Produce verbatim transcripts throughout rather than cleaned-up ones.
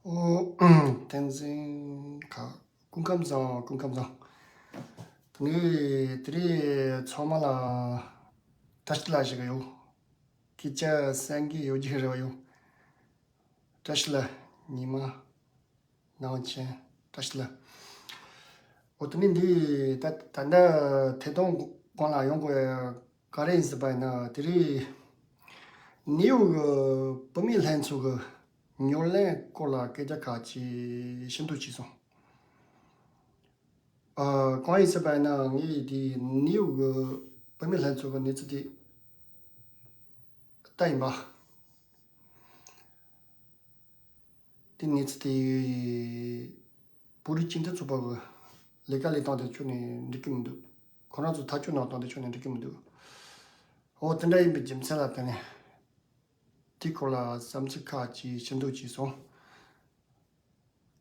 ཨོ། བསྟན་འཛིན་ཁ། སྐུ་ཁམས་བཟང་། སྐུ་ཁམས་བཟང་། དེ་ནས་དེ་རིང་ཚང་མ་ལ་བཀྲ་ཤིས་བདེ་ལེགས་ཞུ་གི་ཡོད། སྐད་ཆ་གསན་གི་ཡོད་ཀྱི་རེད་པ་ཡོད། བཀྲ་ཤིས་བདེ་ལེགས། ཉི་མ་ནང་ཆེན་བཀྲ་ཤིས་བདེ་ལེགས། ཨོ། དེ་ནས་འདི་ད་ད་ལྟ་ཐད་གཏོང་སྒང་ལ་ཡོང་དགོས་ག་རེ་ཡིན་ཟེར་བ་ཡིན་ན། དེ་རིང་ནིའུ་ཡོག་གི་བུད་མེད་ལྷན་ཚོགས་ཀྱི་ཉོ་ལེན་སྐོར་ལ་སྐད་ཆ་ཁག་ཅིག་ཞུ་འདོད་བྱུང་སོང་། ཨ། གང་ཡིན་ཟེར་བ་ཡིན་ན། ངས་དེ་ནིའུ་ཡོག་གི་བུད་མེད་ལྷན་ཚོགས་ཀྱི་གནས་ཚུལ་དེ་ལྟ་ཡིན་པ། དེ་གནས་ཚུལ་དེ་བོད་རིགས་སྤྱི་མཐུན་ཚོགས་པ་གི་ལས་ཀ་ལས་སྟངས་དེ་ཁྱོན་ནས་འགྲིག་གི་མི་འདུག་ཁོ་རང་ཚོ་ཐག་གཅོད་གནང་སྟངས་དེ་ཁྱོན་ནས་འགྲིག་གི་མི་འདུག་འོ། དེ་འདྲ་ཡིན་པའི་རྒྱུ་མཚན་ལ་བརྟེན་ནས་དེའི་སྐོར་ལ་བསམ་ཚུལ་ཁག་ཅིག་ཞུ་འདོད་བྱུང་སོང་།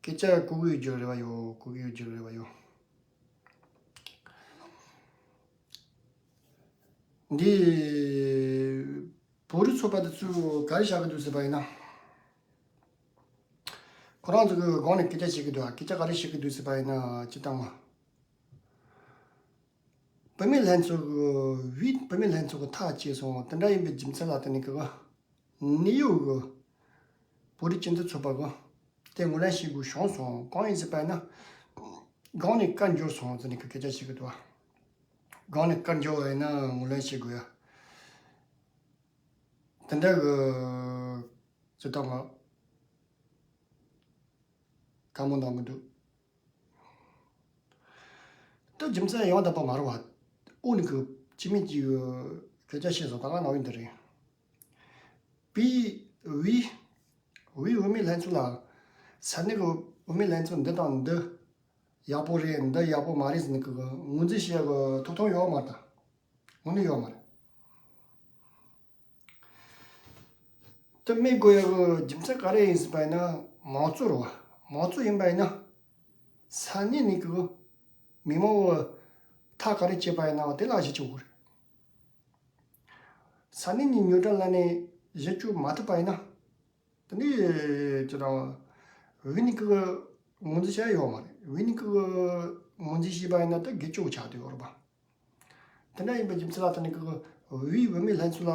སྐད་ཆ་གོ་གི་ཡོད་རྒྱུ་རེད་པ་ཡོད། གོ་གི་ཡོད་རྒྱུ་རེད་པ་ཡོད། འདི་བོད་རིགས་ཚོགས་པ་དེ་ཚོས་ག་རེ་བྱ་གི་འདུག་ཟེར་བ་ཡིན་ན། ཁོ་རང་ཚོ་གི་སྒང་ནས་སྐད་ཆ་བཤད་གི་འདུག་སྐད་ཆ་ག་རེ་བཤད་གི་འདུག་ཟེར་བ་ཡིན་ན། སྤྱིར་བཏང་བ་བུད་མེད་ལྷན་ཚོགས་ཀྱི་བུད་མེད་ལྷན་ཚོགས་ཀྱི་ཐག་བཅད་སོང་། དེ་འདྲ་ཡིན་པའི་རྒྱུ་མཚན་ལ་བརྟེན་ནས་ཀྱི་ནིའུ་ཡོག་གི་བོད་རིགས་སྤྱི་མཐུན་ཚོགས་པ་གི་དེ་ངོས་ལེན་བྱེད་དགོས་བྱུང་སོང་། གང་ཡིན་ཟེར་བ་ཡིན་ན། སྒང་ནས་བཀའ་འགྱུར་སོང་ཟེར་ནས་ཀྱི་སྐད་ཆ་བཤད་གི་འདུག་སྒང་ནས་བཀའ་འགྱུར་བ་ཡིན་ན་ངོས་ལེན་བྱེད་དགོས་ཡ། དེ་འདྲ་གི་ཇི་ལྟར་ང་བཀའ་མོལ་གནང་གི་འདུག་ད་རྒྱུ་མཚན་ཡང་དག་པ་མ་རེད་བ། དབུ་ནས་གི་སྤྱི་མི་གཅིག་གི་སྐད་ཆ་བཤད་སོང་། ད་ག་ནང་བཞིན་དེ་རེད། བི་བི་བི་བུད་མེད་ལྷན་ཚོགས་ལ་ས་གནས་གི་བུད་མེད་ལྷན་ཚོགས་འདི་དང་འདི་ཡག་པོ་རེད། འདི་ཡག་པོ་མ་རེད་ཟེར་ནས་གི་ངོས་འཛིན་བྱེད་ཡག་གི་ཐོབ་ཐང་ཡོད་མ་རེད། ད་དངོས་གནས་ཡོད་མ་རེད། དེ་མི་དགོས་ཡག་གི་རྒྱུ་མཚན་ག་རེ་ཡིན་ཟེར་བ་ཡིན་ན། མང་གཙོ་རེད་བ། མང་གཙོ་ཡིན་པ་ཡིན་ན་ས་གནས་ནས་གི་མི་མང་བོ་ཐག་ག་རེ་བཅད་པ་ཡིན་ན་དེ་ལ་གཞི་བཅུག་དགོས་རེད། ས་གནས་ནས་ཉོ་གྲངས་ལ་ནས་གཞི་བཅུག་མ་ཐུབ་པ་ཡིན་ན། དེ་ནས་ཅི་དང་བོད་ནས་གི་ངོས་འཛིན་བྱ་ཡ་ཡོད་མ་རེད། བོད་ནས་གི་ངོས་འཛིན་བྱས་པ་ཡིན་ན་ད་སྒེར་གཅོད་ཆགས་བསྡད་ཡོད་རེད་པ། དེ་འདྲ་ཡིན་པའི་རྒྱུ་མཚན་ལ་བརྟེན་ནས་ཀྱི་བོད་བུད་མེད་ལྷན་ཚོགས་ལ་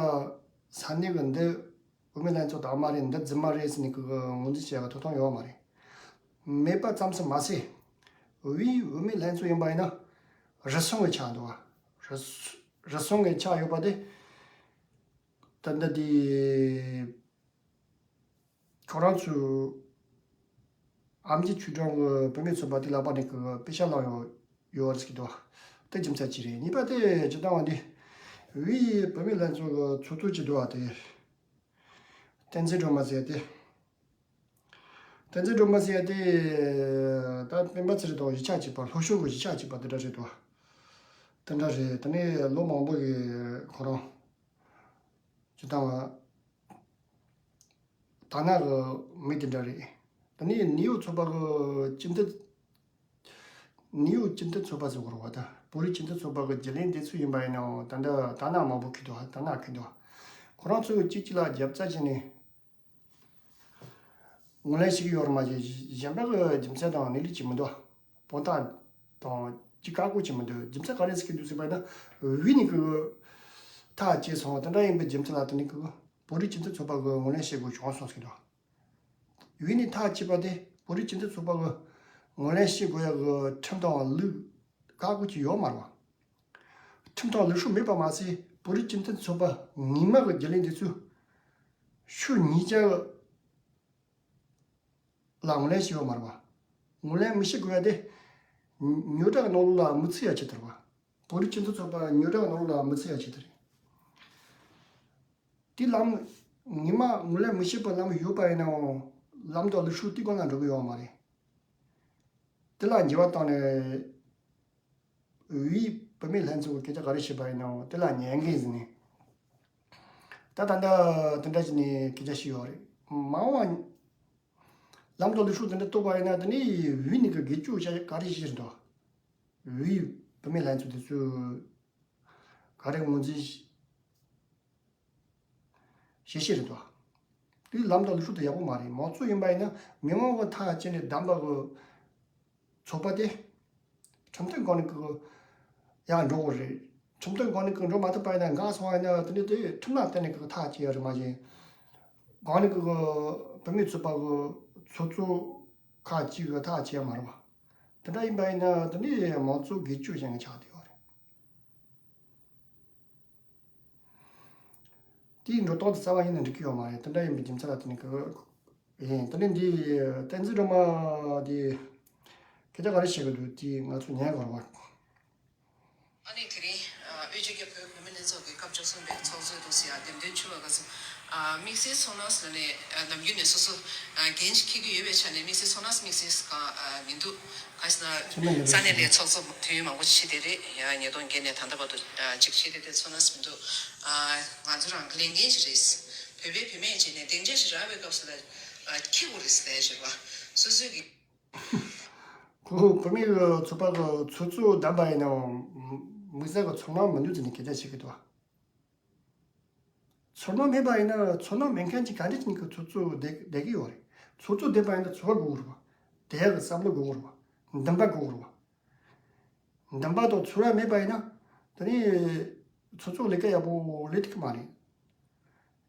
ས་གནས་ཀྱི་འདི་བུད་མེད་ལྷན་ཚོགས་དང་མ་རེད། འདི་རྫུན་མ་རེད་ཟེར་ནས་ཀྱི་ངོས་འཛིན་བྱེད་ཡག་ཐོབ་ཐང་ཡོད་མ་རེད། མེད་པ་ཙམ་ཞིག་མ་ཟད། བོད་བུད་མེད་ལྷན་ཚོགས་ཡིན་པ་ཡིན་ན་རུལ་སུངས་ཀྱི་ཆགས་འདུག་བ། རུལ་རུལ་སུངས་ཀྱི་ཆགས་ཡོད་པ་དེ། ད་ལྟ་དེ། ཁོ་རང་ཚོས་ཨེམ་ཆི་ཆོས་སྒྲོན་གྱི་བུད་མེད་ཚོགས་པ་དེ་ལག་པ་ནས་ཀྱི་པེ་ཤག་བླངས་ཡོད་ཡོད་རེད་ཟེར་གྱི་འདུག་དེ་རྒྱུ་མཚན་གཅིག་རེད། གཉིས་པ་དེ་སྤྱིར་བཏང་བ་འདི་བོད་བུད་མེད་ལྷན་ཚོགས་ཀྱི་ཚོགས་གཙོ་གཅིག་འདུག་བ། དེ་བསྟན་འཛིན་སྒྲོལ་མ་ཟེར་ཡ་དེ། བསྟན་འཛིན་སྒྲོལ་མ་ཟེར་ཡ་དེ་ད་སྤེན་པ་ཚེ་རིང་དང་གཞིས་ཆགས་གཅིག་པ། ལྷོ་ཕྱོགས་ཀྱི་གཞིས་ཆགས་གཅིག་པ་དེ་འདྲ་རེད་འདུག་དེ་འདྲ་རེད། དེ་ནས་ལོ་མང་པོ་གི་ཁོ་རང་སྤྱིར་བཏང་བ། དར་ནག་གི་མི་དེ་འདྲ་རེད། དེ་ནས་ནིའུ་ཡོག་ཚོགས་པ་གི་སྤྱི་མཐུན། ནིའུ་ཡོག་སྤྱི་མཐུན་ཚོགས་པ་ཟེར་དགོས་རེད་བ། ད་བོད་རིགས་སྤྱི་མཐུན་ཚོགས་པ་གི་རྒྱུན་ལས་འདི་ཚོ་ཡིན་པ་ཡིན་ནའང་ད་ལྟ་དར་ནག་མང་པོ་འཁྱེར་འདུག་དར་ནག་འཁྱེར་འདུག་ཁོ་རང་ཚོས་གཅིག་གཅིག་ལ་རྒྱབ་རྩ་བྱས་ནས་ངོས་ལེན་བྱེད་ཀྱི་ཡོད་རེད་མ་གཞི། གཞན་པ་གི་རྒྱུ་མཚན་དང་གནས་ལུགས་ཅིག་མི་འདུག་དཔང་རྟགས་དང་ཅི་བཀག་དགོས་ཅིག་མི་འདུག་རྒྱུ་མཚན་ག་རེ་ཟེར་གྱི་འདུག་ཟེར་བ་ཡིན་ན། བོད་ནས་ཀྱི་ཐག་བཅད་སོང་བ་དེ་འདྲ་ཡིན་པའི་རྒྱུ་མཚན་ལ་བརྟེན་ནས་ཀྱི་བོད་རིགས་སྤྱི་མཐུན་ཚོགས་པ་གི་ངོས་ལེན་བྱེད་དགོས་བྱུང་སོང་ཟེར་གྱི་འདུག་བོད་ནས་ཐག་བཅད་པ་དེ་བོད་རིགས་སྤྱི་མཐུན་ཚོགས་པ་གི་ངོས་ལེན་བྱེད་དགོས་ཡག་གི་ཁྲིམས་དང་ལུགས་བཀག་དགོས་ཀྱི་ཡོད་མ་རེད་བ། ཁྲིམས་དང་ལུགས་སྲོལ་མེད་པ་མ་ཟད། བོད་རིགས་སྤྱི་མཐུན་ཚོགས་པ་ངོ་མ་གི་རྒྱུན་ལས་འདི་ཚོས་ཕྱོགས་གཉིས་ཆ་ལ་ངོས་ལེན་བྱས་ཡོད་མ་རེད་བ། ངོས་ལེན་མི་བྱེད་དགོས་ཡ་དེ། ཉོ་གྲངས་ནང་ལོགས་ལ་མི་ཚུད་ཡ་ཆེད་དུ་རེད་བ། བོད་རིགས་སྤྱི་མཐུན་ཚོགས་པ་ཉོ་གྲངས་ནང་ལོགས་ལ་མི་ཚུད་ཡ་ཆེད་དུ་རེད། དེ་ལམ་ངོ་མ་ངོས་ལེན་མི་བྱེད་པའི་ལམ་ཡོད་པ་ཡིན་ནའང་ལམ་དང་ལུགས་སྲོལ་དེ་སྒང་ལ་འགྲོ་གི་ཡོད་མ་རེད། དེ་ལ་འགྱུར་བ་བཏང་ནས། བོད་བུད་མེད་ལྷན་ཚོགས་ཀྱི་སྐད་ཆ་ག་རེ་བཤད་པ་ཡིན་ནའང་དེ་ལ་ཉན་གི་ཟེར་ནས། ད་ད་ལྟ་དེ་འདྲ་བྱས་ནས་སྐད་ཆ་བཤད་ཡོད་རེད། མ་འོངས་པ་ལམ་དང་ལུགས་སྲོལ་དེ་འདྲ་རྟོགས་པ་ཡིན་ན། དེ་ནས་བོད་ནས་ཀྱི་སྒེར་གཅོད་བྱ་ག་རེ་བྱེད་ཀྱི་འདུག་བོད་བུད་མེད་ལྷན་ཚོགས་དེ་ཚོས་ག་རེ་ངོས་འཛིན་བྱེད་བྱེད་རེད་འདུག་དེའི་ལམ་དང་ལུགས་སྲོལ་དེ་ཡག་པོ་མ་རེད། མང་གཙོ་ཡིན་པ་ཡིན་ན་མི་མང་གི་ཐག་བཅད་ནས་བདམས་པ་གི་ཚོགས་པ་དེ་ཁྲིམས་མཐུན་སྒང་ནས་ཀྱི་ཡར་འགྲོ་དགོས་རེད། ཁྲིམས་མཐུན་སྒང་ནས་ཀྱི་འགྲོ་མ་ཐུབ་པ་ཡིན་ན་འགག་སོང་བ་ཡིན་ན་དེ་ནི་དེ་ཁྲིམས་ལ་བརྟེན་ནས་ཀྱི་ཐག་བཅད་ཡ་རེད་མ་གཞི། སྒང་ནས་ཀྱི་བུད་མེད་ཚོགས་པ་གི་ཚོགས་གཙོ་ཁག་ཅིག་གི་ཐག་བཅད་ཡ་མ་རེད་བ། དེ་འདྲ་ཡིན་པ་ཡིན་ན་དེ་ནི་མང་གཙོ་སྒེར་གཅོད་ཅན་གྱི་ཆགས་བསྡད་ཡོད་རེད། དེའི་འགྲོ་སྟངས་དེ་རྩ་བ་ཉིད་ནས་འགྲིག་གི་ཡོད་མ་རེད། དེ་འདྲ་ཡིན་པའི་རྒྱུ་མཚན་ལ་བརྟེན་ནས་ཀྱི་ཡིན། དེ་ནས་འདི་བསྟན་འཛིན་སྒྲོལ་མ་དེ་སྐད་ཆ་ག་རེ་བཤད་གི་འདུག་དེ་ང་ཚོ་ཉན་དགོས་རེད་བ། ཨ་ནི་དེ་རིང་ཨ་དབུས་སྤྱི་ཁྱབ་བོད་བུད་མེད་ལྷན་ཚོགས་ཀྱི་སྐབས་བཅུ་གསུམ་པའི་ཚོགས་གཙོའི་ཐོག་སུ་ཡང་འདེམས་ཐོན་བྱུང་བ་ག་ཚོད་ཨ་དམིགས་བསལ་ཚོར་སྣང་ཟེར་ནས་ཨ་ནམ་རྒྱུན་ནས་སོ་སོ་ཨ་འགན་ཞིག་འཁྱེར་གྱི་ཡོད་པའི་ཆ་ནས་དམིགས་བསལ་ཚོར་སྣང་དམིགས་བསལ་གང་ཨ་མི་འདུག་ག་ཟེར་ན་ས་གནས་ལ་ཚོགས་གཙོ་དུས་ཡུན་མང་པོ་ཞིག་བྱས་བསྡད་རེད། ཡང་ཉིས་སྟོང་བརྒྱད་ནས་ད་ལྟ་བར་དུ་ཨ་ཅིག་བྱས་བསྡད་དེ་ཚོར་སྣང་མི་འདུག་ཨ་ང་ཚོ་རང་གི་ལས་འགན་ཞིག་རེད། བོད་པའི་བུད་མེད་བྱས་ནས་སྡིངས་ཆ་ཞིག་རག་པའི་སྐབས་སུ་ལ་ཨ་འཁྱེར་དགོས་རེད་ཟེར་ལས་བྱེད་པ་སོ་སོའི་གི་བུ་བུད་མེད་ཚོགས་པ་གི་ཚོགས་གཙོ་བདམས་པ་ཡིན་ནའང་དམིགས་བསལ་གྱི་ཚོར་སྣང་མི་འདུག་ཟེར་ནས་སྐད་ཆ་བཤད་ཀྱི་འདུག་ཚོར་སྣང་མེད་པ་ཡིན་ན་ཚོར་སྣང་མེད་མཁན་གྱི་ག་འདྲ་ཅིག་གི་ཚོགས་གཙོ་བསྡད་བསྡད་ཀྱི་ཡོད་རེད། ཚོགས་གཙོ་བསྡད་པ་ཡིན་ན་ཚོར་བ་དགོས་རེད་བ། བསྡད་ཡག་གི་བསམ་བློ་དགོས་རེད་བ། འདུན་པ་དགོས་རེད་བ། འདུན་པ་དང་ཚོར་བ་མེད་པ་ཡིན་ན་དེ་ནི་ཚོགས་གཙོ་ལས་ཀ་ཡག་པོ་ལས་ཐུབ་ཀྱི་མ་རེད།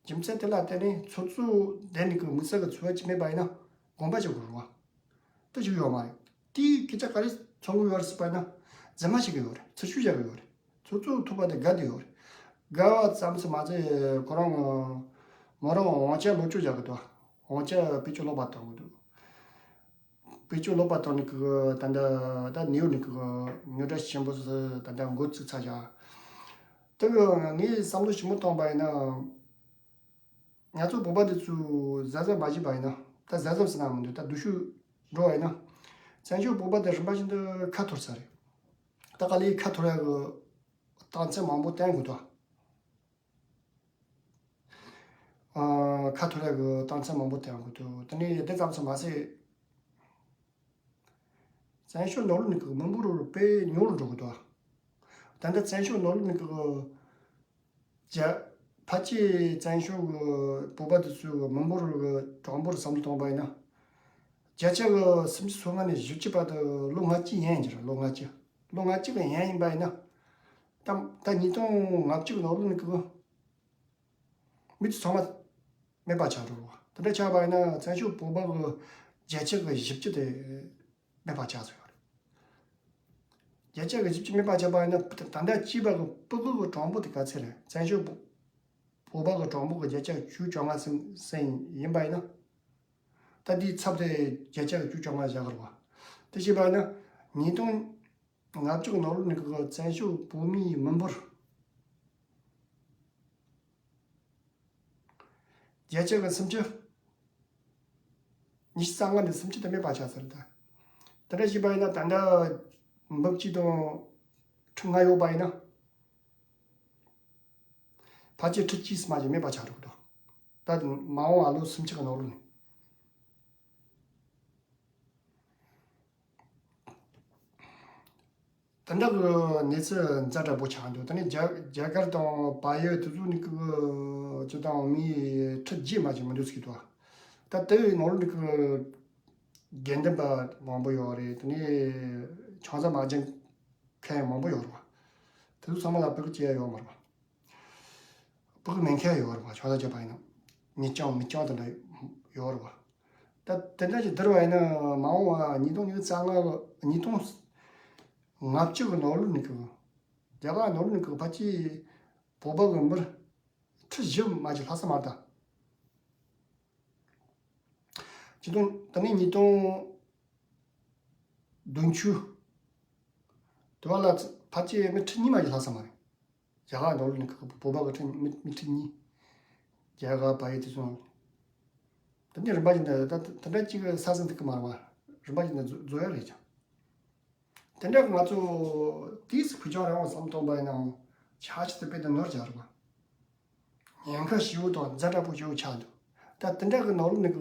རྒྱུ་མཚན་དེ་ལ་བརྟེན་ནས་ཚོགས་གཙོ་བསྡད་ནས་ཀྱི་དམིགས་བསལ་གྱི་ཚོར་བ་ཅིག་མེད་པ་ཡིན་ན་དགོངས་པ་བཞེས་དགོས་རེད་བ། དེ་ཞིག་ཡོད་མ་རེད། དེའི་སྐད་ཆ་ག་རེ་ཚོར་གྱི་ཡོད་རེད་ཟེར་པ་ཡིན་ན་རྫུན་མ་བཤད་ཀྱི་ཡོད་རེད། ཚུར་ཤུགས་རྒྱག་གི་ཡོད་རེད། ཚོགས་གཙོ་ཐོབ་པ་དེ་དགའ་བསྡད་ཡོད་རེད། དགའ་བ་ཙམ་ཞིག་མ་ཚད་ཁོ་རང་མོ་རང་དབང་ཆ་ལོག་སྤྱོད་རྒྱག་གི་འདུག་དབང་ཆ་བེད་སྤྱོད་ལོག་པ་བཏང་གི་འདུག་བེད་སྤྱོད་ལོག་པ་བཏང་ནས་ཀྱི་ད་ལྟ་ད་ནེའུ་ནས་ཀྱི་རྙོག་དྲ་ཆེན་པོ་ཞིག་ད་ལྟ་འགོ་བཙུགས་ཚར་བཞག་དེ་གི་ངས་བསམ་བློ་ཞིབ་མོ་བཏང་པ་ཡིན་ན། ང་ཚོ་བོད་པ་འདི་ཚོས་གཟབ་གཟབ་མ་བྱས་པ་ཡིན་ན། ད་གཟབ་གཟབ་ཟེར་ན་མི་འདུག་ད་སྡུག་ཤོས་འགྲོ་བ་ཡིན་ན། བཙན་བྱོལ་བོད་པ་འདི་རིམ་པ་བཞིན་དུ་ཁ་འཐོར་ས་རེད། ད་ག་ལེ་ཁ་འཐོར་ཡག་གི་རྟགས་མཚན་མང་པོ་བསྟན་དགོས་འདུག་ཨ། ཁ་འཐོར་ཡག་གི་རྟགས་མཚན་མང་པོ་བསྟན་དགོས་འདུག་དེ་ནས་དེ་ཙམ་ཙམ་མ་ཟད། བཙན་བྱོལ་ནང་ལོགས་ནས་ཀྱི་མི་འབོར་དཔེ་ཉུང་རུ་འགྲོ་གི་འདུག་ད་ལྟ་བཙན་བྱོལ་ནང་ལོགས་ནས་ཀྱི་རྒྱ་ཕལ་ཆེར་བཙན་བྱོལ་གྱི་བོད་པ་དེ་ཚོའི་མི་འབོར་གྱི་གྲངས་འབོར་བསམ་བློ་བཏང་པ་ཡིན་ན། བརྒྱ་ཆ་གི་སུམ་ཅུ་སོ་ལྔ་ནས་བཞི་བཅུ་བར་དུ་ལོ་ལྔ་བཅུའི་ཡན་གྱི་རེད། ལོ་ལྔ་བཅུ། ལོ་ལྔ་བཅུ་གི་ཡན་ཡིན་པ་ཡིན་ན། ད་ད་ཉིས་སྟོང་ལྔ་བཅུ་གི་ནང་ལོགས་ནས་ཀྱི་མི་ཚོ་ཚང་མ་མེད་པ་ཆགས་འགྲོ་བ། དེ་འདྲ་ཆགས་པ་ཡིན་ན་བཙན་བྱོལ་བོད་པ་གི་བརྒྱ་ཆ་གི་བཞི་བཅུ་དེ་མེད་པ་ཆགས་ཚར་ཡོད་རེད། བརྒྱ་ཆ་གི་བཞི་བཅུ་མེད་པ་ཆགས་པ་ཡིན་ན་ད་ལྟ་སྐྱེས་པ་གི་སྤུ་གུ་གི་གྲངས་འབོར་དེ་ག་ཚད་རེད། བཙན་བྱོལ་བོད་པ་གི་གྲངས་འབོར་གི་བརྒྱ་ཆ་བཅུ་བཅོ་ལྔ་ཟིན་ཟིན་ཡིན་པ་ཡིན་ན། ད་དེའི་ཚབ་དེ་བརྒྱ་ཆ་གི་བཅུ་བཅོ་ལྔ་བཞག་གི་རེད་བ། དེ་བྱས་པ་ཡིན་ན་ཉིས་སྟོང་ལྔ་བཅུ་གི་ནང་ལོགས་ནས་ཀྱི་བཙན་བྱོལ་བོད་མིའི་མི་འབོར་བརྒྱ་ཆ་གི་སུམ་ཅུ། ཉི་ཤུ་རྩ་ལྔ་ནས་སུམ་ཅུ་དེ་མེད་པ་ཆགས་ཚར་ད། དེ་འདྲ་བྱས་པ་ཡིན་ན་ད་ལྟ་འབུམ་གཅིག་དང་ཁྲི་ལྔ་ཡོད་པ་ཡིན་ན། ཕལ་ཆེར་ཁྲི་གཅིག་སུ་མ་ཞིག་མེད་པ་ཆགས་འགྲོ་གི་འདུག་ད་མ་འོངས་པ་ལོ་སུམ་ཅུ་གི་ནང་ལོགས་ནས། དེ་འདྲ་གི་གནས་ཚུལ་ཛ་དྲག་པོ་ཆགས་འདུག་དེ་ནས་རྒྱ་རྒྱ་གར་དང་བལ་ཡུལ་དེ་ཚོ་ནས་ཀྱི་སྤྱི་བཏང་མི་ཁྲི་བརྒྱད་མ་ཞིག་མི་འདུག་ཟེར་གྱི་འདུག་ད་དེ་ནང་ལོགས་ནས་ཀྱི་དགེ་འདུན་པ་མང་པོ་ཡོད་རེད། དེ་ནས་ཆང་ས་མ་བྱིན་མཁན་མང་པོ་ཡོད་རེད་བ། དེ་ཚོ་ཚང་མ་ལ་ཕྲུ་གུ་སྐྱེ་ཡ་ཡོད་མ་རེད་བ། ཕྲུ་གུ་མེད་མཁན་ཡོད་རེད་བ། ཆང་ས་བརྒྱབ་པ་ཡིན་ན། མི་རྐྱང་མི་རྐྱང་དེ་འདྲ་ཡོད་རེད་བ། ད་དེ་འདྲ་ཞིག་བསྡུར་བ་ཡིན་ན་མ་འོངས་པ་ཉིས་སྟོང་ཉི་ཤུ་རྩ་ལྔ་ལོ་ཉིས་སྟོང་ལྔ་བཅུ་གི་ནང་ལོགས་ནས་ཀྱི་རྒྱ་གར་ནང་ལོགས་ནས་ཀྱི་ཕལ་ཆེར་བོད་པ་གི་མིར་ཁྲི་བཞི་མ་ཞིག་ལྷག་ས་མ་རེད་ད། ཉིས་སྟོང་ད་ནི་ཉིས་སྟོང་བདུན་ཅུ་དེ་བ་ལ་ཕལ་ཆེར་མི་ཁྲི་གཉིས་མ་ཞིག་ལྷག་ས་མ་རེད། རྒྱ་གར་ནང་ལོགས་ནས་ཀྱི་བོད་པ་གི་ཁྲི་མི་མི་ཁྲི་གཉིས། རྒྱ་གར་བལ་ཡུལ་དེ་ཚོ་ནང་། དེ་ནས་རིམ་པ་བཞིན་དུ་ད་དེ་འདྲ་གཅིག་གི་ས་ཟིན་ཐུབ་ཀྱི་མ་རེད་བ། རིམ་པ་བཞིན་དུ་རྫོ་རྫོ་ཡ་རེད་ཀྱང་། དེ་འདྲ་ང་ཚོ་དེས་བོད་ལྗོངས་རང་དབང་བསམ་བློ་གཏོང་པ་ཡིན་ནའང་ཆ་ཆེ་དེ་དཔེ་དེ་ནོར་བཞག་རེད་བ། ཉེན་ཁ་ཞེ་པོ་དང་ཛ་དྲག་པོ་ཞེ་པོ་ཆགས་འདུག་ད་དེ་འདྲ་གི་ནང་ལོགས་ནས་གི་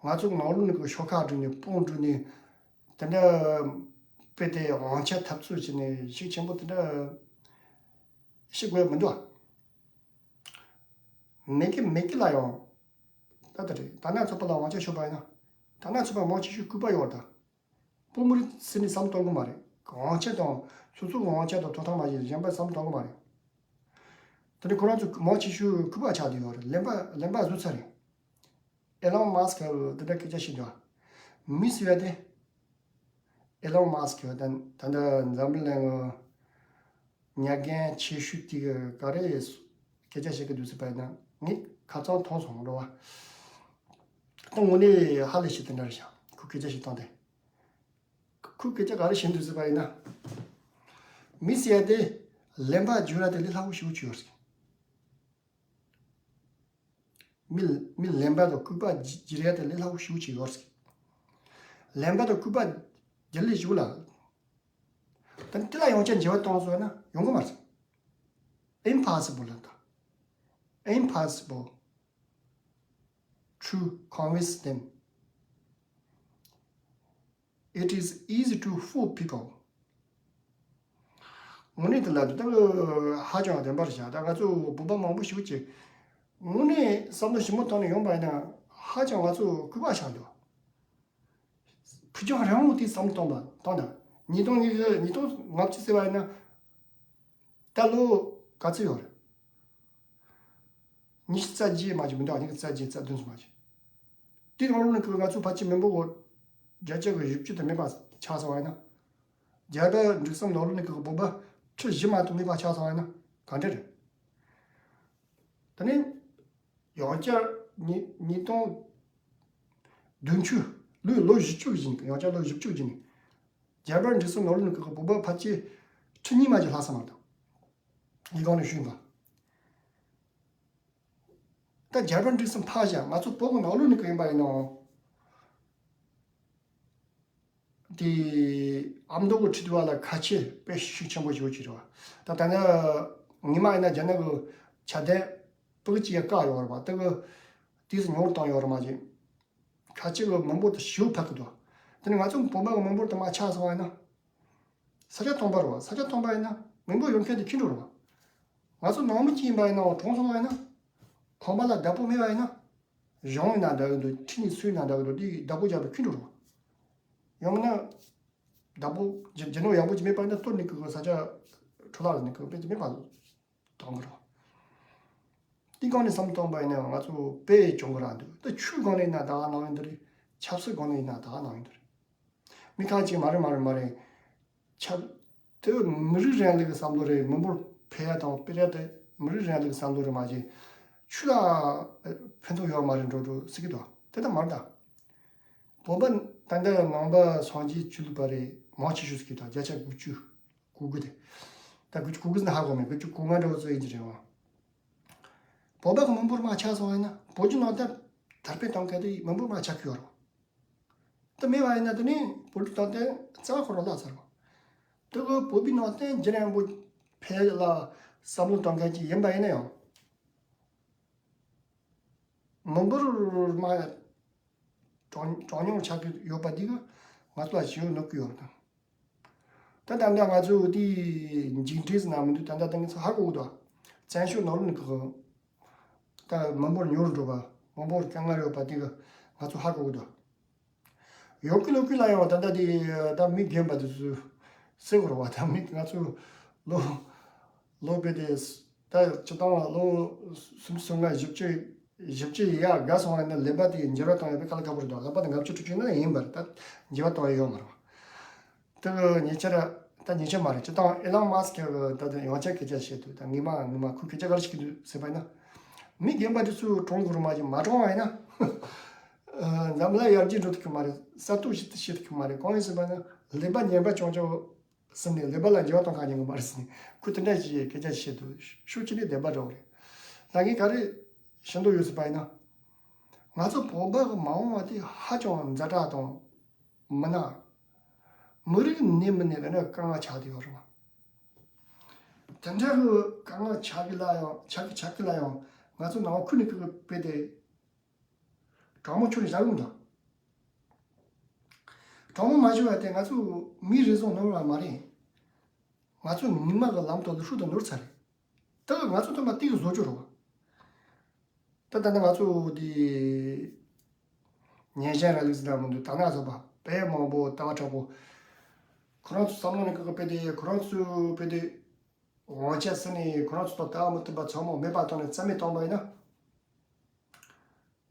ང་ཚོ་ནང་ལོགས་ནས་གི་ཤོག་ཁག་བསྒྲིགས་ནས་དཔུང་བསྒྲིགས་ནས་དེ་འདྲ་དཔེ་དེ་དབང་ཆ་འཐབ་རྩོད་བྱས་ནས་ཤུགས་ཆེན་པོ་དེ་འདྲ་བྱེད་དགོས་མི་འདུག་མེད་ཀི་མེད་ཀི་ལ་ཡང་ ད་ལྟ་རེད། ད་ནང་ཚོ་པ་ལ་དབང་ཆ་ཤོར་པ་ཡིན་ན། ད་ནང་ཚོ་པ་མང་ཆེ་ཤོས་ལྐུགས་པ་ཡོད་རེད་ད། བོད་མི་རིགས་ཟེར་ནས་བསམ་གཏོང་གི་མ་རེད། དབང་ཆ་དང་སོ་སོ་གི་དབང་ཆ་དང་ཐོབ་ཐང་མ་གཞི་གཞན་པ་བསམ་གཏོང་གི་མ་རེད། དེ་ནས་ཁོ་རང་ཚོ་མང་ཆེ་ཤོས་ལྐུགས་པ་ཆགས་བསྡད་ཡོད་རེད། གླེན་པ་གླེན་པ་བཟོས་ཚར་རེད། ཨེ་ལོན་མཱ་སི་ཀི་དེ་འདྲ་སྐད་ཆ་བཤད་འདུག་མི་ཟེར་ཡ་དེ། ཨེ་ལོན་མཱ་སི་ཀི་ད་ད་ལྟ་འཛམ་བུ་གླིང་གི་ཉ་རྒན་ཆེ་ཤོས་དེ་གི་ག་རེ་སྐད་ཆ་བཤད་གི་འདུག་ཟེར་པ་ཡིན་ན། ངས་ཁ་རྩང་མཐོང་སོང་རེད་བ། ད་དངོས་གནས་ཧ་ལས་ཤིག་དེ་འདྲ་རེད་ཤག་ཁོ་སྐད་ཆ་བཤད་སྟངས་དེ། ཁོ་སྐད་ཆ་ག་རེ་བཤད་འདུག་ཟེར་པ་ཡིན་ན། མི་ཟེར་ཡ་དེ་གླེན་པ་བརྗོད་ཡ་དེ་ལས་སླ་པོ་ཞེ་པོ་ཅིག་ཡོད་རེད། མི་མི་གླེན་པ་དང་ལྐུགས་པ་བརྗོད་ཡ་དེ་ལས་སླ་པོ་ཞེ་པོ་ཅིག་ཡོད་རེད། གླེན་པ་དང་ལྐུགས་པ་བརྗོད་ལས་ཞེ་པོ་ལ། ད་དེ་ལ་ཡང་བསྐྱར་འགྱུར་བ་གཏོང་སོང་ན་ཡོང་གི་མ་རེད། Impossible ལ་ད། Impossible to convince them. It is easy to fool people. དངོས་གནས་དེ་ལ་དེ་ལྟ་བུ་ཧ་ཅང་བདེན་པར་བཞག་ད་ང་ཚོ་བོད་པ་མང་པོ་ཞིག་ཅིག་དངོས་གནས་བསམ་བློ་ཞིབ་མོ་བཏང་ནས་ཡོང་པ་ཡིན་ན་ཧ་ཅང་ང་ཚོ་ལྐུགས་པ་ཆགས་འདུག་ཕུགས་རྒྱང་རིང་པོ་དེ་བསམ་བློ་གཏོང་པ་གཏོང་དང་། ཉིས་སྟོང་ཉི་ཤུ་ཉིས་སྟོང་ལྔ་བཅུ་ཟེར་བ་ཡིན་ན། ད་ལོ་ག་ཚོད་ཡོད་རེད། ཉི་ཤུ་རྩ་བརྒྱད་མ་གཏོགས་མི་འདུག་ཉི་ཤུ་རྩ་བརྒྱད་རྩ་བདུན་ཙམ་མ་གཏོགས། དེའི་ནང་ལོགས་ནས་ང་ཚོ་ཕལ་ཆེར་མི་འབོར་བརྒྱ་ཆ་གི་བཞི་བཅུ་དེ་མེད་པ་ཆགས་སོང་བ་ཡིན་ན། རྒྱལ་བ་འབྲུག་གསུམ་ནང་ལོགས་ནས་བོད་པ་ཁྲི་བཞི་མ་གཏོགས་མེད་པ་ཆགས་སོང་བ་ཡིན་ན་ག་འདྲ་རེད། དེ་ནས་ཡང་བསྐྱར་ཉིས་ཉིས་སྟོང་བདུན་ཅུ་ལོའི་ལོ་བཞི་བཅུ་བཞིན། ཡང་བསྐྱར་ལོ་བཞི་བཅུ་བཞིན། རྒྱལ་བ་འབྲུག་གསུམ་ནང་ལོགས་ནས་བོད་པ་ཕལ་ཆེར་ཁྲི་གཉིས་མ་གཏོགས་ལྷག་ས་མ་གཏོགས། ངས་གོང་ནས་ཞུས་པ། ད་རྒྱལ་བ་འབྲུག་གསུམ་ཕར་བཞག་ང་ཚོ་བོད་ཀྱི་ནང་ལོགས་ནས་ཡིན་པ་ཡིན་ནའང་། དེ་ཨ་མདོ་གི་ཁྲི་ཐོག་ལ་ཁ་ཆེ་དཔེ་ཤུགས་ཆེན་པོ་ཞིག་ཡོད་ཀྱི་རེད་བ། ད་ད་ནི་ཉི་མ་ཡིན་ན་རྒྱ་ནག་གི་ཆ་དན་པུ་གི་ཅི་ཡ་བཀག་ཡོད་རེད་བ། དེ་གི་དུས་སུ་ཉོར་བཏང་ཡོད་རེད་མ་གཞི། ཁ་ཆེ་གི་མི་འབོར་དེ་ཞེ་པོ་འཕར་གི་འདུག་དེ་ནི་ང་ཚོ་བོད་པ་གི་མི་འབོར་དེ་མར་ཆག་སོང་བ་ཡིན་ན། ས་ཆ་ཐོང་པ་རེད་བ། ས་ཆ་ཐོང་པ་ཡིན་ན་མི་འབོར་ཡོད་མཁན་དེ་ཁྱོན་འགྲོ་རེད་བ། ང་ཚོ་ནང་མི་གཅིག་ཡིན་པ་ཡིན་ནའང་གྲོངས་སོང་བ་ཡིན་ན། ཁང་པ་ལ་བདག་པོ་མེད་པ་ཡིན་ན། གཞུང་ཡིན་ན་འདྲ་གི་འདུག་ཁྲིམས་ཡིག་སྲོལ་ཡིན་ན་འདྲ་གི་འདུག་དེ་བདག་པོ་རྒྱག་པའི་ཁྱོན་འགྲོ་རེད་བ། ཡང་མིན་ན། བདག་པོ་རྒྱ་རྒྱ་ནོར་ཡག་པོ་ཅིག་མེད་པ་ཡིན་ན་གཏོར་ནས་ཁོ་ས་ཆ་འཕྲོ་བརླག་ནས་ཁོ་དཔེ་ཅིག་མེད་པ་གཏོང་གི་རེད། དེ་སྒང་ནས་བསམ་བཏང་པ་ཡིན་ན་ང་ཚོ་དཔེ་གྱོང་གི་རག་འདུག་ད་ཆོས་སྒང་ནས་ཡིན་ན་ད་ག་ནང་ཡོང་འདི་རེད། ཆབ་སྲིད་སྒང་ནས་ཡིན་ན་ད་ག་ནང་ཡོང་འདི་རེད། མི་ཁག་ཅིག་མ་རེད་མ་རེད་མ་རེད། ཆབ་དེ་མི་རིགས་རིང་ལུགས་ཀྱི་བསམ་བློ་རེད། མི་འབོར་འཕེལ་ཡ་དང་སྤེལ་ཡ་དེ་མི་རིགས་རིང་ལུགས་ཀྱི་བསམ་བློ་རེད་མ་གཞི། ཆོས་ལ་ཕན་ཐོགས་ཡོད་མ་རེད་འགྲོ་འགྲོ་ཟེར་གི་འདུག་དེ་ལྟ་མ་རེད་ད། བོད་པ་ད་ལྟ་ནང་པ་སངས་རྒྱས་ཆོས་ལུགས་པ་རེད་མང་ཆེ་ཤོས་ཟེར་གི་འདུག་བརྒྱ་ཆ་དགུ་བཅུ་གོ་དགུ་དེ། ད་དགུ་བཅུ་གོ་དགུ་ཟེར་ན་ཧ་གོ་མེད། དགུ་བཅུ་གོ་ལྔ་འདྲ་བོ་ཙམ་ཡིན་གྱི་རེད་འོང་། བོད་པ་གི་མི་འབོར་མར་ཆག་སོང་བ་ཡིན་ན་བོད་བརྒྱུད་ནང་བསྟན་དར་སྤེལ་གཏོང་མཁན་དེ་མི་འབོར་མར་ཆག་གི་ཡོད་རེད། དེ་མེད་པ་ཡིན་ན་དེ་ནི་བོད་བརྒྱུད་ནང་བསྟན་རྩ་བ་ཁོ་རང་བརླག་ཚར་བ། དེ་གི་བོད་པའི་ནང་བསྟན་རྒྱུན་རིང་པོ་འཕེལ་ལ་བསམ་བློ་གཏོང་མཁན་ཅིག་ཡིན་པ་ཡིན་ན་ཡང་། མི་འབོར་མར་གྲངས་གྲངས་ཉུང་ཆག་གི་ཡོད་པ་འདི་གིས་ང་ཚོ་ལ་ཞེ་པོ་གནོད་ཀྱི་ཡོད་རེད་དང་། ད་ད་ལྟ་ང་ཚོ་དེའི་མཇུག་འབྲས་ཟེར་ན་མི་འདུག་ད་ལྟ་ད་ང་ཚོ་ཧ་གོ་གི་འདུག་བཙན་བྱོལ་ནང་ལོགས་ནས་ཀྱི་ད་མི་འབོར་ཉུང་རུ་འགྲོ་བ། མི་འབོར་དཀའ་ངལ་ཡོད་པ་དེ་གིས་ང་ཚོ་ཧ་གོ་གི་འདུག་ཡོང་གི་ལོག་གི་ལ་ཡང་ད་ལྟ་དེ་ད་མི་རྒན་པ་དེ་ཚོས་ཟེར་གི་རེད་བ། ད་མི་ང་ཚོ་ལོ་ལོ་དཔེ་དེ་ད་སྤྱི་བཏང་ལོ་སུམ་ཅུ་སོ་ལྔ་བཞི་བཅུ་བཞི་བཅུ་ཡར་བརྒལ་སོང་བ་ཡིན་ན་ལས་པ་དེ་འགྱུར་བ་གཏོང་ཡག་དཔེ་དཀའ་ལས་ཁག་པོ་རེད་འདུག་ལས་པ་དེ་ལྔ་བཅུ་དྲུག་ཅུ་ནང་ཡིན་པ་རེད། ད་འགྱུར་བ་གཏོང་ཡག་ཡོད་མ་རེད་བ། དེ་གི་ཉེ་ཆར་ད་ཉེ་ཆར་མ་རེད། སྤྱི་བཏང་ཨེ་ལོན་མཱ་སི་ཀི་གི་ད་དེ་ཡང་བསྐྱར་སྐད་ཆ་བཤད་དུས་ད་ངོ་མ་ངོ་མ་ཁོས་སྐད་ཆ་ག་རེ་བཤད་ཀྱི་འདུག་ཟེར་བ་ཡིན་ན། མི་རྒན་པ་དེ་ཚོས་གྲོངས་དགོས་རེད་མ་གཞི། མ་གྲོངས་པ་ཡིན་ན། འཛམ་གླིང་ཡར་རྒྱས་འགྲོ་ཐུབ་ཀྱི་མ་རེད། གསར་གཏོད་བྱེད་ཐུབ་བྱེད་ཐུབ་ཀྱི་མ་རེད། གང་ཡིན་ཟེར་བ་ན་ལས་པ་ངན་པ་བྱུང་ཆོག་ཟེར་ནས་ལས་པ་ལ་འགྱུར་བ་གཏོང་མཁན་ཉན་གི་མ་རེད་ཟེར་ནས་ཁོས་དེ་འདྲ་ཞིག་སྐད་ཆ་བཤད་འདུག་ཤུགས་ཆེ་ནས་བདེན་པ་འདྲ་བོ་རེད། ད་ངས་ག་རེ་བཤད་འདོད་ཡོད་ཟེར་བ་ཡིན་ན། ང་ཚོ་བོད་པ་གི་མ་འོངས་པ་དེ་ཧ་ཅང་ཛ་དྲག་དང་མི་ན། མི་རིགས་ནས་མི་ནས་ལ་ནི་དཀའ་ངལ་ཆགས་བསྡད་ཡོད་རེད་བ། དེ་འདྲ་གི་དཀའ་ངལ་ཆགས་གི་ལ་ཡང་ཆགས་གི་ཆགས་གི་ལ་ཡང་ང་ཚོ་ནང་ཁུལ་ནས་ཁུལ་གི་དཔེ་དེ། དྲང་མོ་ཁྱོད་ནས་བཞག་གི་མི་འདུག་དྲང་མོ་མ་བྱུང་བ་དེ་ང་ཚོ་མིའི་རེ་ཟུང་ནོར་བ་མ་རེད། ང་ཚོ་ཉི་མ་གི་ལམ་དུ་ལུས་ཤུགས་དང་ནོར་ཚར་རེད། ད་གི་ང་ཚོ་ཐོག་མ་དེ་གི་བཟོ་རྒྱུ་རེད་བ། ད་ ད་ནི་ང་ཚོ་དེ་ཉན་ཤན་ར་ལིག་ཟེར་ན་མི་འདུག་དར་ནག་ཚོགས་པ་དཔེ་མང་པོ་ལྟ་བ་དྲག་པོ། ཁོ་རང་ཚོ་བསམ་བློ་ནི་ཁག་གི་དཔེ་དེ་ཁོ་རང་ཚོའི་དཔེ་དེ་དབང་ཆ་ཟེར་ནས་ཁོ་རང་ཚོ་དང་ལྟ་བ་མི་མཐུན་པ་ཚང་མ་མེད་པ་བཏང་ནས་རྩ་མེད་བཏང་པ་ཡིན་ན།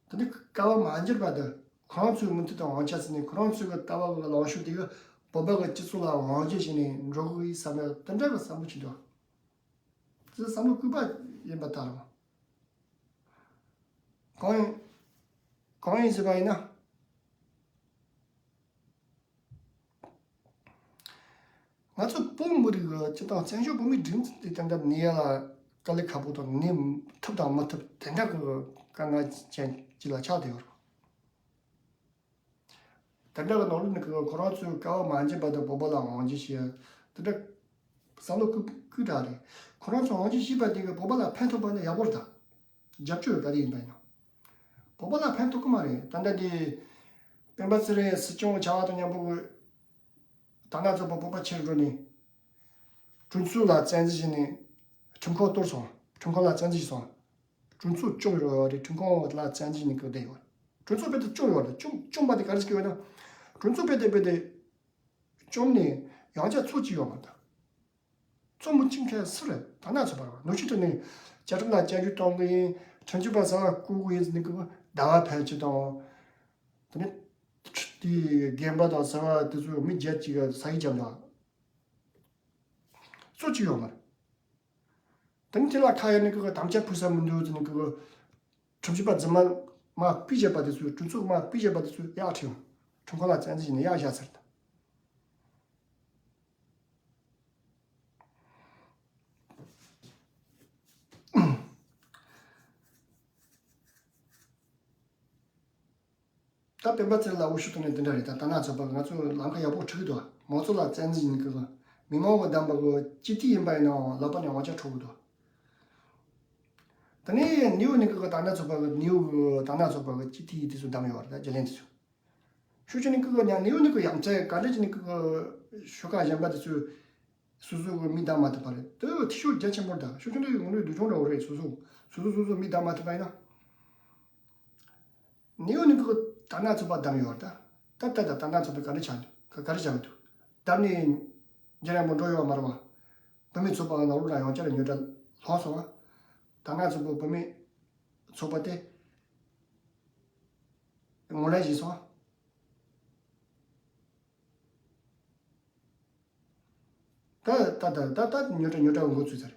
དེ་ནི་ཀ་བ་མ་འགྱུར་བ་དང་ཁོ་རང་ཚོའི་མི་མཐུན་དང་དབང་ཆ་ཟེར་ནས་ཁོ་རང་ཚོའི་གི་ལྟ་བ་གི་ལངས་ཕྱོགས་དེ་གི་བོད་པ་གི་སྤྱི་ཚོགས་ལ་དབང་སྒྱུར་བྱས་ནས་འགྲོ་གི་ཡིན་བསམ་ཡ་དེ་འདྲ་གི་བསམ་བློ་ཅིག་འདུག་དེ་བསམ་བློ་སྐུད་པ་ཡིན་པ་ལྟར། གང་ཡིན། གང་ཡིན་ཟེར་བ་ཡིན་ན། ང་ཚོ་བོད་མི་རིགས་ཀྱི་སྤྱི་དང་བཙན་བྱོལ་བོད་མིའི་སྒྲིག་འཛུགས་དེ་དེ་འདྲ་གནས་ཡ་ལ་དཀའ་ལས་ཁག་པོ་དང་གནས་ཐུབ་དང་མི་ཐུབ་དེ་འདྲ་གི་དཀའ་ངལ་ཅན་ཅིག་ལ་ཆགས་བསྡད་ཡོད་རེད། དེ་འདྲ་གི་ནང་ལོགས་ནས་ཁོ་རང་ཚོའི་ཀ་བ་མ་འཇིག་པ་དང་བོད་པ་ལ་དབང་སྒྱུར་བྱེད་ཡ་དེ་འདྲ་བསམ་བློ་སྐུལ་སྐུལ་དྲགས་རེད། ཁོ་རང་ཚོ་དབང་སྒྱུར་བྱས་པ་དེ་གི་བོད་པ་ལ་ཕན་ཐོགས་པ་ནི་ཡག་པོ་རེད་ད། རྒྱབ་སྐྱོར་ག་རེ་ཡིན་པ་ཡིན་ན། བོད་པ་ལ་ཕན་ཐོགས་ཀྱི་མ་རེད། ད་ལྟ་དེ་སྤེན་པ་ཚེ་རིང་སྲིད་སྐྱོང་བྱ་བ་དང་མཉམ་པོ་གི་དར་ནག་ཚོགས་པ་བོད་པ་ཕྱིར་འགྲོ་ནས་གྲོས་ཚོགས་ལ་བཙན་འཛུལ་བྱས་ནས་ཁྲིམས་ཁང་གཏོར་སོང་། ཁྲིམས་ཁང་ལ་བཙན་འཛུལ་བྱས་སོང་། གྲོས་ཚོགས་བཅོམ་ཡོད་རེད། ཁྲིམས་ཁང་ལ་བཙན་འཛུལ་བྱས་ནས་བསྡད་ཡོད་རེད། གྲོས་ཚོགས་དཔེ་དེ་བཅོམ་ཡོད་རེད། བཅོམ་བཅོམ་པ་དེ་ག་རེ་ཟེར་གྱི་ཡོད་ན། གྲོས་ཚོགས་དཔེ་དེ་དཔེ་དེ་བཅོམ་ནས་ཡང་བསྐྱར་ཚོགས་ཀྱི་ཡོད་མ་རེད། ཚོགས་མི་བཅུག་མཁན་སུ་རེད། དར་ནག་ཚོགས་པ་རེད། ནུབ་ཕྱོགས་ཁྲིམས་ནས་བཅའ་ཁྲིམས་ལ་བསྐྱར་བཅོས་གཏོང་གི་ཡིན། ཁྲིམས་གཅོད་པ་གསར་པ་བསྐོ་གི་ཡིན་ཟེར་ནས་ཀྱི་ཟླ་བ་ཕལ་ཆེར་དང་། དེ་ནས་དེ་རྒན་པ་དང་གསར་པ་དེ་ཚོ་མི་བརྒྱད་ཅིག་གི་ས་ཡིག་བརྒྱབ་འདུག་གཙོ་ཅི་ཡོད་མ་རེད། དེ་ནས་དེ་ལ་ཁ་གཡར་ནས་ཀྱི་དམ་བཅའ་ཕུལ་ས་མི་འདུག་ཟེར་ནས་ཀྱི་ཁྲིམས་ཞིབ་པ་རྫུན་མ་མ་ཕུད་བྱས་པ་དེ་ཚོས། གྲོས་ཚོགས་མ་ཕུད་བྱས་པ་དེ་ཚོས་ཡར་ཁྲིད་ཡོང་། ཁྲིམས་ཁང་ལ་བཙན་འཛུལ་བྱས་ནས་ཡར་བཞག་ཚར་ད། ད་སྤེན་པ་ཚེ་རིང་ལ་འུ་ཤུ་ཐོག་ནས་འདི་འདྲ་རེད། ད་དར་ནག་ཚོགས་པ་ང་ཚོ་ལམ་ཁ་ཡག་པོ་ཁྲིད་ཀྱི་འདུག་མང་ཚོགས་ལ་བཙན་འཛུལ་ཡིན་གི། མི་མང་གི་བདམས་པ་གི་སྤྱི་འཐུས་ཡིན་པ་ཡིན་ནའང་ལག་པ་ནས་དབང་ཆ་འཕྲོག་གི་འདུག་དེ་ནས་ནིའུ་ནི་གི་དར་ནག་ཚོགས་པ་གི་ནིའུ་གི་དར་ནག་ཚོགས་པ་གི་སྤྱི་འཐུས་དེ་ཚོ་བདམས་ཡོད་རེད། ད་རྒྱུན་ལས་དེ་ཚོ། ཤུགས་ཆེ་ནི་གི་གི་ཉང་ནིའུ་ནི་གི་ཡང་ཚད་ག་འདྲ་ཅིག་ནི་གི་ཤོག་ཁག་གཞན་པ་དེ་ཚོས། སོ་སོ་གི་མི་བདམས་མ་ཐུབ་པ་རེད། དེ་འཐུས་ཤོར་རྒྱ་ཆེན་པོ་རེད། ད་ཤུགས་ཆེན་དུ་ཡོང་ནས་འདུ་ཆུང་འདྲ་བོ་རེད། སོ་སོ་སོ་སོ་སོ་མི་བདམས་མ་ཐུབ་པ་ཡིན་ན། ནིའུ་ནི་གི་དར་ནག་ཚོགས་པ་བདམས་ཡོད་རེད། ད་ད་ད་དར་ནག་ཚོགས་པས་ག་རེ་བྱ་འདུག་ག་ག་རེ་བྱ་གི་འདུག་བདམས་ནས་རྒྱ་རིང་པོ་འགྲོ་ཡོད་མ་རེད་བ། བུད་མེད་ཚོགས་པ་ནང་ལོགས་ལ་ཡང་བསྐྱར་ཉོ་གྲ་ལྷག་སོང་བ། དར་ནག་ཚོགས་པ་བུད་མེད་ཚོགས་པ་དེ་ངོ་ལེན་བྱས་སོང་བ། ད་ད་ད་ད་ད་ཉོ་གྲ་ཉོ་གྲ་འགོ་ཚུགས་ཚར།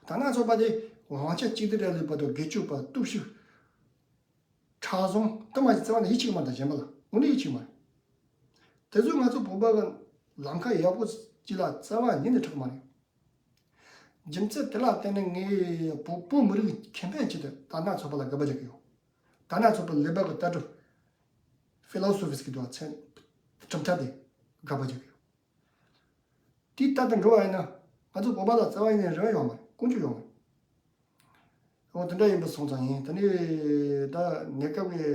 དར་ནག་ཚོགས་པ་དེ་དབང་ཆ་གཅིག་སྡུད་ར་ལུག་པ་དང་སྒེར་གཅོད་པ་སྟོབས་ཤུགས་མཁྲེགས་བཟུང་དུ་མ་ཞིག་རྩ་བ་ནས་ཡིད་ཆེས་མ་དང་གཞན་པ་ལ་དངོས་གནས་ཡིད་ཆེས་མ་རེད། དེ་ཚོས་ང་ཚོ་བོད་པ་གི་ལམ་ཁ་ཡག་པོ་ཅིག་ལ་རྩ་བ་ཉིད་ནས་ཁྲིད་མ་རེད། རྒྱུ་མཚན་དེ་ལ་བརྟེན་ནས་ངས་བོད་བོད་མི་རིགས་ཁེ་ཕན་ཆེད་དུ་དར་ནག་ཚོགས་པ་ལ་དགག་པ་རྒྱག་གི་ཡོད། དར་ནག་ཚོགས་པའི་ལས་འབབ་ཀྱི་ལྟ་གྲུབ། ཕི་ལོ་སོ་ཕིས་ཀྱི་འདུག་བ་ཚན། གྲུབ་མཐའ་དེ་དགག་པ་རྒྱག་གི་ཡོད། དེའི་ལྟར་དུ་འགྲོ་བ་ཡིན་ན་ང་ཚོ་བོད་པ་ལ་རྩ་བ་ཡིན་ནས་རེ་བ་ཡོད་མ་རེད། ཀུན་སྤྱོད་ཡོད་མ་རེད། འོ་དེ་འདྲ་ཡིན་པ་སོང་ཙང་ཡིན། ད་ནི་ད་གནས་སྐབས་ཀྱི་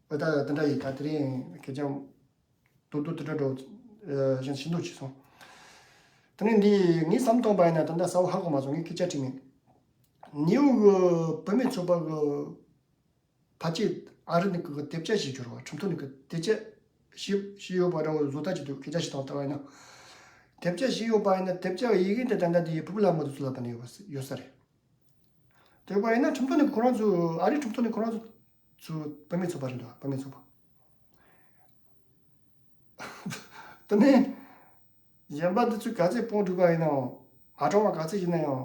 འོ་ད་དེ་འདྲ་ཡིན། ད་དེ་རིང་ཁེར་རྐྱང་རྡོག་རྡོག་དེ་འདྲ་འགྲོ་བཞིན་ཤིན་ཏུ་ཆེ་སོང་། དེ་ནི་འདི་ངས་བསམ་བཏང་པ་ཡིན་ན་ད་ལྟ་གསལ་པོ་ཧ་གོ་མ་སོང་། ངས་སྐད་ཆ་དྲིས་མེད། ནིའུ་གི་བུད་མེད་ཚོགས་པ་གི་ཕལ་ཆེར་ཨ་རི་ནས་ཀྱི་དེབ་སྐྱེལ་བྱེད་རྒྱུ་རེད་བ། ཁྲིམས་ཐོག་ནས་ཀྱི་དེབ་སྐྱེལ་བྱས་བྱས་ཡོད་པ་འདྲ་བོ་བཟོ་ལྟ་ཅིག་འདུག་སྐད་ཆ་ཞིག་དང་ལྟ་བ་ཡིན་ན། དེབ་སྐྱེལ་བྱས་ཡོད་པ་ཡིན་ན་དེབ་སྐྱེལ་ཡི་གེ་འདི་ད་ལྟ་དེ་བུ་ཕྲུག་ལ་མ་དུ་ཚུར་ལ་ཕན་ཡོད་པ་ཡོད་ས་རེད། དེ་བ་ཡིན་ན་ཁྲིམས་ཐོག་ནས་ཁོ་རང་ཚོ་ཨ་རིའི་ཁྲིམས་ཐོག་ནས་ཁོ་རང་ཚོ་ཚོ་བུད་མེད་ཚོགས་པ་རེད་འདུག་བུད་མེད་ཚོགས་པ། དེ་ནས་གཞན་པ་འདི་ཚོས་ག་ཚད་དཔུང་སྒྲིག་པ་ཡིན་ནའང་མ་དྲང་བ་ག་ཚད་ཡིན་ན་ཡང་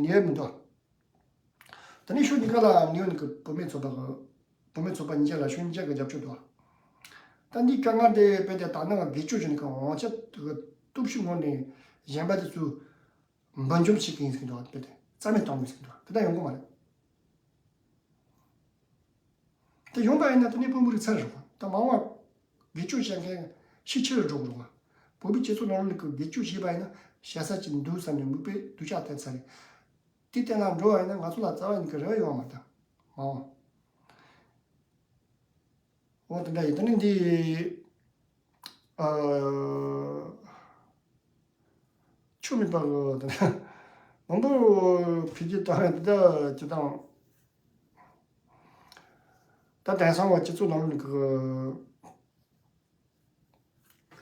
ཉེས་མི་འདུག་དེ་ནས་ཕྱོགས་གཉིས་ཀ་ལ་ནིའུ་ནི་གི་བུད་མེད་ཚོགས་པ་གི་བུད་མེད་ཚོགས་པ་གཉིས་ཆ་ལ་ཕྱོགས་གཉིས་ཆ་གི་རྒྱབ་སྐྱོར་འདུག་ད་འདི་དཀའ་ངལ་དེ་དཔེ་དེ་དག་སྣང་གི་སྒེར་གཅོད་བྱས་ནས་གང་དབང་ཆ་གི་སྟོབས་ཤུགས་ངོ་ནས་གཞན་པ་དེ་ཚོས་འབུར་འཇོམས་བྱེད་ཀྱི་ཡིན་ཟེར་གྱི་འདུག་དཔེ་དེ་རྩ་མེད་གཏོང་གི་ཡིན་ཟེར་གྱི་འདུག་དེ་ལྟར་ཡོང་གི་མ་རེད། དེ་ཡོང་པ་ཡིན་ན་དེ་ནི་བོད་མི་རིགས་ཚར་རེད། ད་མ་འོངས་སྒེར་གཅོད་བྱེད་མཁན་ཤས་ཆེ་རུ་འགྲོ་གི་རེད། བོད་པའི་སྤྱི་ཚོགས་ནང་ལོགས་ནས་ཀྱི་སྒེར་གཅོད་བྱས་པ་ཡིན་ན་བྱ་ས་ཅིག་འདུག་བསམ་ནས་མིག་དཔེ་སྡུག་ཅག་བསྟན་ཚར་རེད། དེ་བསྟན་ལ་འགྲོ་བ་ཡིན་ན་ང་ཚོ་ལ་རྩ་བ་ཉིད་ཀྱི་རེ་བ་ཡོད་མ་རེད་ད། མ་འོངས། འོ་དེ་འདྲ་ཡིན། དེ་ནི་འདི་ཨ་ཆུ་མིན་པ་གི་དེ་འདྲ་ མང་པོ་འཕེལ་རྒྱས་བཏང་ཡ་འདི་ད་སྤྱི་བཏང་ད་དེང་སང་བ་སྤྱི་ཚོགས་ནང་ལོགས་ནས་གི་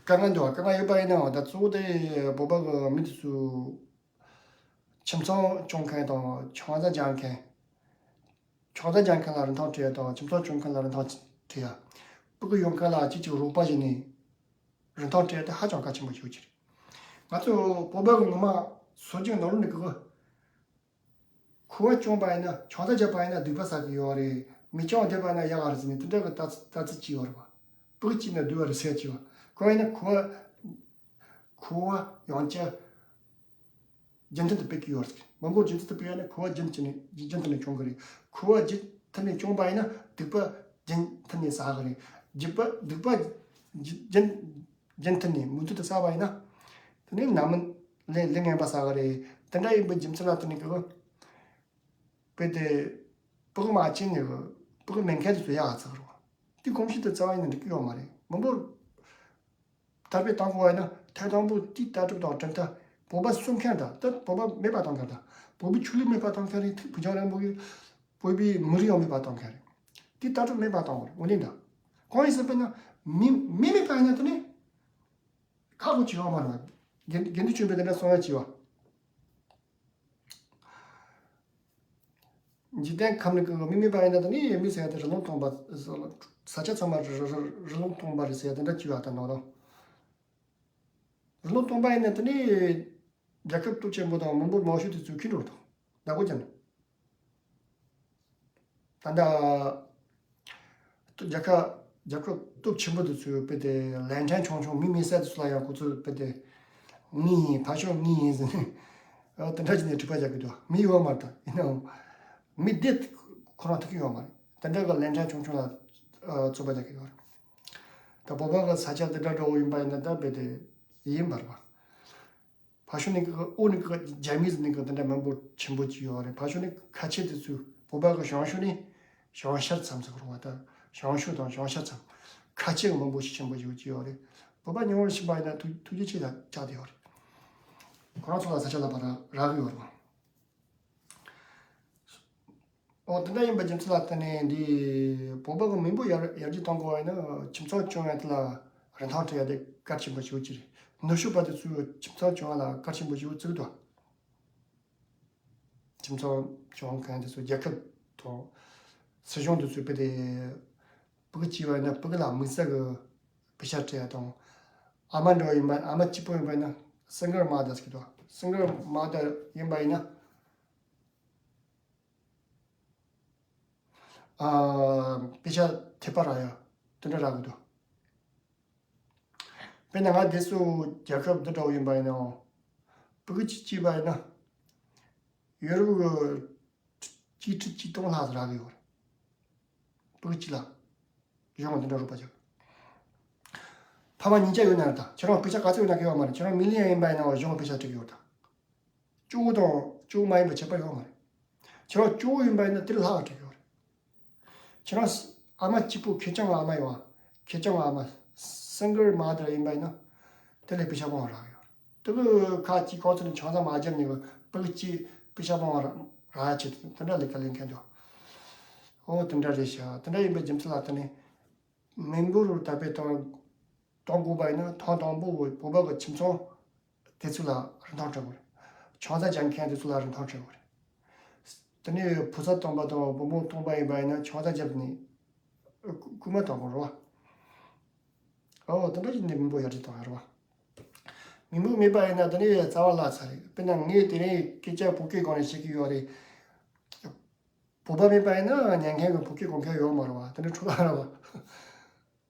དཀའ་ངལ་འདུག་དཀའ་ངལ་ཡོད་པ་ཡིན་ནའང་ད་གཙོ་བོ་དེ་བོད་པ་གི་མི་དེ་ཚོ་ཁྱིམ་ཚང་སྐྱོང་མཁན་དང་ཆང་ས་རྒྱག་མཁན། ཆང་ས་རྒྱག་མཁན་ལ་རིན་ཐང་སྤྲད་ཡ་དང་ཁྱིམ་ཚང་སྐྱོང་མཁན་ལ་རིན་ཐང་སྤྲད་ཡ། སྤུ་གུ་ཡོང་མཁན་ལ་གཅིག་གཅིག་རོགས་པ་བྱས་ནས་རིན་ཐང་སྤྲད་ཡ་དེ་ཧ་ཅང་གལ་ཆེན་པོ་ཞིག་ཡོད་ཀྱི་རེད། ང་ཚོ་བོད་པ་གི་ངོ་མ་སྲོལ་རྒྱུན་ནང་ལོགས་ནས་གི་ཁུ་བ་བཅོམ་པ་ཡིན་ན་ཆང་ས་བརྒྱབ་པ་ཡིན་ན་སྡིག་པ་བསགས་ཀྱི་ཡོད་རེད། མི་ཆང་བརྒྱབ་པ་ཡིན་ན་ཡག་ག་རེད་ཟེར་ནས་དེ་འདྲ་གི་ལྟ་ལྟ་ཚུལ་ཅིག་ཡོད་རེད་པ། སྤུ་གུ་གཅིག་ན་སྡུག་པ་རེད་ཟེར་གྱི་བ། ཁོ་ཡིན་ན་ཁུ་བ་ཁུ་བ་ཡང་བསྐྱར་རྒྱུན་མཐུད་དུ་སྤེལ་གྱི་ཡོད་རེད། མི་འབོར་རྒྱུན་མཐུད་དུ་སྤེལ་ཡ་ན་ཁུ་བ་རྒྱུན་གཅིག་ནས་རྒྱུན་མཐུད་ནས་བྱུང་གི་རེད། ཁུ་བ་རྒྱུན་མཐུད་ནས་བྱུང་པ་ཡིན་ན་སྡིག་པ་རྒྱུན་མཐུད་ནས་བསགས་གི་རེད། སྡིག་པ་སྡིག་པ་རྒྱུན་རྒྱུན་མཐུད་ནས་མུ་མཐུད་དུ་བསགས་པ་ཡིན་ན། དེ་ནས་ནམ་ལས་ལས་ངན་པ་བསགས་གི་རེད། དེ་འདྲ་ཡིན་པའི་རྒྱུ་མཚན་ལ་བརྟེན་ནས་གི་དཔེ་དེ་སྤུ་གུ་མ་བྱིན་ནས་གི་སྤུ་གུ་མེད་མཁན་དེ་ཚོ་ཡག་ག་ཚ་གི་རེད། དེ་གོམས་གཤིས་དེ་རྩ་བ་ཡིན་ན་འགྲིག་གི་ཡོད་མ་རེད། མི་འབོར་དར་སྤེལ་གཏོང་དགོས་པ་ཡིན་ན་ཐད་གཏོང་པོ་དེའི་ལྟ་གྲུབ་དང་གྲུབ་མཐའ་བོད་པ་གསོད་མཁན་དང་ད་བོད་པ་མེད་པ་གཏོང་མཁན་དང་བོད་པའི་ཆོས་ལུགས་མེད་པ་གཏོང་མཁན་རེད། ཐུགས་བུ་ཆུང་རིང་པོ་གིས་བོད་པའི་མི་རིགས་ཡང་མེད་པ་གཏོང་མཁན་རེད། དེའི་ལྟ་གྲུབ་མེད་པ་གཏོང་དགོས་རེད། དངོས་གནས་ད་གང་ཡིན་ཟེར་བས་ན་མི་མི་མེད་པ་ཡིན་ན་དེ་ནི་ཁག་པོ་ཅིག་ཡོད་མ་རེད། དགེ་དགེ་འདུན་ཆོས་འཕེལ་དེ་འདྲ་གསུང་ཡ་ཅིག་ཡོད། འཇིག་རྟེན་ཁམས་ནི་ཀུན་གྱི་མི་མེད་པ་ཡིན་ན་ད་ནི་མི་ཟེར་ཡ་དེ་རི་ལུང་སྟོང་པ། ས་ཆ་ཚང་མ་རི་རི་རི་རི་ལུང་སྟོང་པ་རེད་ཟེར་ཡ་དེ་འདྲ་བྱས་པ་དང་ནོར་ལོ། རི་ལུང་སྟོང་པ་ཡིན་ན་ད་ནི་རྒྱལ་ཁབ་སྟོབས་ཆེན་པོ་དང་མི་འབོར་མང་ཤོས་དེ་ཚོས་ཁྱེར་འགྲོ་དང་བདག་པོ་བརྒྱབ་ནས། ད་ལྟ་རྒྱལ་ཁབ་རྒྱལ་ཁབ་སྟོབས་ཆེན་པོ་དེ་ཚོས་དཔེ་དེ་ལན་ཕྲན་ཆུང་ཆུང་མི་མེད་ས་དེ་ཚོ་ལ་ཡང་ཁོ་ཚོས་དཔེ་དེ་ངའི་ཡིན། ཕར་ཕྱོགས་ངའི་ཡིན་ཟེར་ནས་ཨ་དེ་འདྲ་བྱས་ནས་དཀྲུག་པ་རྒྱག་གི་འདུག་མི་ཡོད་མ་རེད། ད་ཡིན་ནའང་མི་སྡེ་ཁོ་རང་ཐུག་གི་ཡོད་མ་རེད། དེ་འདྲ་གི་ལན་ཕྲན་ཆུང་ཆུང་ལ་ཨ་རྩོད་པ་རྒྱག་གི་ཡོད་རེད། ད་བོད་པ་གི་ས་ཆ་དེ་འདྲ་འདྲ་བོ་ཡིན་པ་ཡིན་ན་ད་དཔེ་དེ་ཡིན་པ་རེད་པ། ཕར་ཕྱོགས་ནས་ཀྱི་ཨོ་ནི་ཀྱི་རྒྱ་མིས་ནི་ཀྱི་དེ་འདྲ་མང་པོ་ཆེན་པོ་ཅིག་ཡོད་རེད། ཕར་ཕྱོགས་ནས་ཁ་ཆེ་དེ་ཚོས་བོད་པ་གི་བྱང་ཕྱོགས་ནས་བྱང་ཤར་མཚམས་སུ་རུང་བ་དང་བྱང་ཕྱོགས་དང་བྱང་ཤར་མཚམས་ཁ་ཆེ་གི་མང་པོ་ཞིག་ཆེན་པོ་ཡོད་ཀྱི་ཡོད་རེད། བོད་པ་ཉུང་བར་ཕྱིན་པ་ཡིན་ན་ཐུགས་ཐུགས་རྗེ་ཆེ་ལ་བཅར་དེ་ཡོད་རེད། ཁོ་རང་ཚོ་ལ་ས་ཆ་ལ་བ་རག་རག་གི་ཡོད་རེད། ཨོ་དེ་འདྲ་ཡིན་པའི་རྒྱུ་མཚན་ལ་བརྟེན་ནས་འདི་བོད་པ་གི་མི་འབོར་ཡར་ཡར་རྒྱས་གཏོང་དགོས་པ་ཡིན་ན་ཁྱིམ་ཚང་སྐྱོང་ཡ་དེ་ལ་རིན་ཐང་སྤྲད་ཡ་དེ་གལ་ཆེན་པོ་ཞིག་ཅིག་རེད། ནུབ་ཕྱོགས་པ་དེ་ཚོས་ཁྱིམ་ཚང་སྐྱོང་ཡ་ལ་གལ་ཆེན་པོ་ཞིག་བརྩི་གི་འདུག་ཁྱིམ་ཚང་སྐྱོང་མཁན་དེ་ཚོ་རྒྱལ་ཁབ་དང་སྲིད་གཞུང་དེ་ཚོས་དཔེ་དེ་སྤུ་གུ་སྐྱེས་པ་ཡིན་ན་སྤུ་གུ་ལ་དམིགས་བསལ་གྱི་པེ་ཤ་སྤྲད་ཡ་དང་། ཨ་མ་འདྲ་བོ་ཡིན་པ་ཨ་མ་གཅིག་པོ་ཡིན་པ་ཡིན་ན་སིང་གལ་མ་དར་ཟེར་གི་འདུག་སིང་གལ་མ་དར་ཡིན་པ་ཡིན་ན། ཨ། པེ་ཤ་ཐེབས་པ་རག་ཡ་དེ་འདྲ་རག་གི་འདུག་དཔེར་ན་ང་འདི་ཚོ་རྒྱལ་ཁབ་འདི་འདྲ་བོ་ཡིན་པ་ཡིན་ནའང་། སྤུ་གུ་གཅིག་སྐྱེས་པ་ཡིན་ན། ཡོ་རོབ་ཀྱི་གཅིག་ཁྲི་གཅིག་སྟོང་ལྷག་ཙམ་རག་གི་ཡོད་རེད། སྤུ་གུ་གཅིག་ལ། གཞུང་འདི་འདྲ་རོགས་པ་རྒྱག་ཕ་མ་གཉིས་ཆ་ཡོད་ན་རེད་ད། ཁྱེད་རང་པེ་ཤ་ག་ཚོད་ཡོད་ན་གི་ཡོད་མ་རེད། ཁྱེད་རང་མི་ལི་ཡན་ཡིན་པ་ཡིན་ནའང་གཞུང་པེ་ཤ་སྤྲད་གི་ཡོད་ད། གཅིག་པོ་དང་གཅིག་པོ་མ་ཡིན་པ་ཁྱད་པར་ཡོད་མ་རེད། ཁྱེད་རང་གཅིག་པོ་ཡིན་པ་ཡིན་ན་དེ་ལས་ལྷག་སྤྲད་གི་ཡོད་རེད། ཁྱེད་རང་ཨ་མ་གཅིག་པོ་ཁེར་རྐྱང་གི་ཨ་མ་ཡོད་ཨ། ཁེར་རྐྱང་གི་ཨ་མ་སིང་གལ་མ་དར་ཡིན་པ་ཡིན་ན། དེ་ལས་པེ་ཤ་མང་བ་རག་ཡོད་རེད། དེ་གི་ཁ་གཅིག་གོང་ཚོ་ནས་ཆང་ས་མ་བརྒྱབ་ནས་སྤུ་གུ་གཅིག་པེ་ཤ་མང་བ་རག་ཡ་ཆེད་དུ་དེ་འདྲ་ལས་ཀ་ལས་མཁན་འདུག་ཨོ་དེ་འདྲ་རེད་ཤག་དེ་འདྲ་ཡིན་པའི་རྒྱུ་མཚན་ལ་བརྟེན་ནས་མི་འབོར་དར་སྤེལ་གཏོང་གཏོང་དགོས་པ་ཡིན་ན་ཐེངས་དང་པོ་བོད་པ་གི་ཁྱིམ་ཚང་དེ་ཚོ་ལ་རིན་ཐང་སྤྲད་དགོས་རེད། ཆང་ས་རྒྱག་མཁན་དེ་ཚོ་ལ་རིན་ཐང་སྤྲད་དགོས་རེད། དེ་ནས་བུ་ཚ་སྟོང་པ་དང་བུ་མོ་སྟོང་པ་ཡིན་པ་ཡིན་ན་ཆང་ས་བརྒྱབ་ནས་རྐུ་མ་གཏོང་དགོས་རེད་བ། ཨོ་དེ་འདྲ་ཞིག་ནས་མི་འབོར་ཡར་རྒྱས་གཏོང་ཡ་རེད་བ། མི་འབོར་མེད་པ་ཡིན་ན་དེ་ནས་རྩ་བ་བརླག་ཚར་རེད། དཔེར་ན་ངས་དེ་རིང་སྐད་ཆ་བོད་སྐད་སྒང་ནས་བཤད་ཀྱི་ཡོད་རེད། བོད་པ་མེད་པ་ཡིན་ན་ཉན་མཁན་གྱི་བོད་སྐད་གོ་མཁན་ཡོད་མ་རེད་བ། དེ་འདྲ་འཁྲུག་ལ་རེད་བ།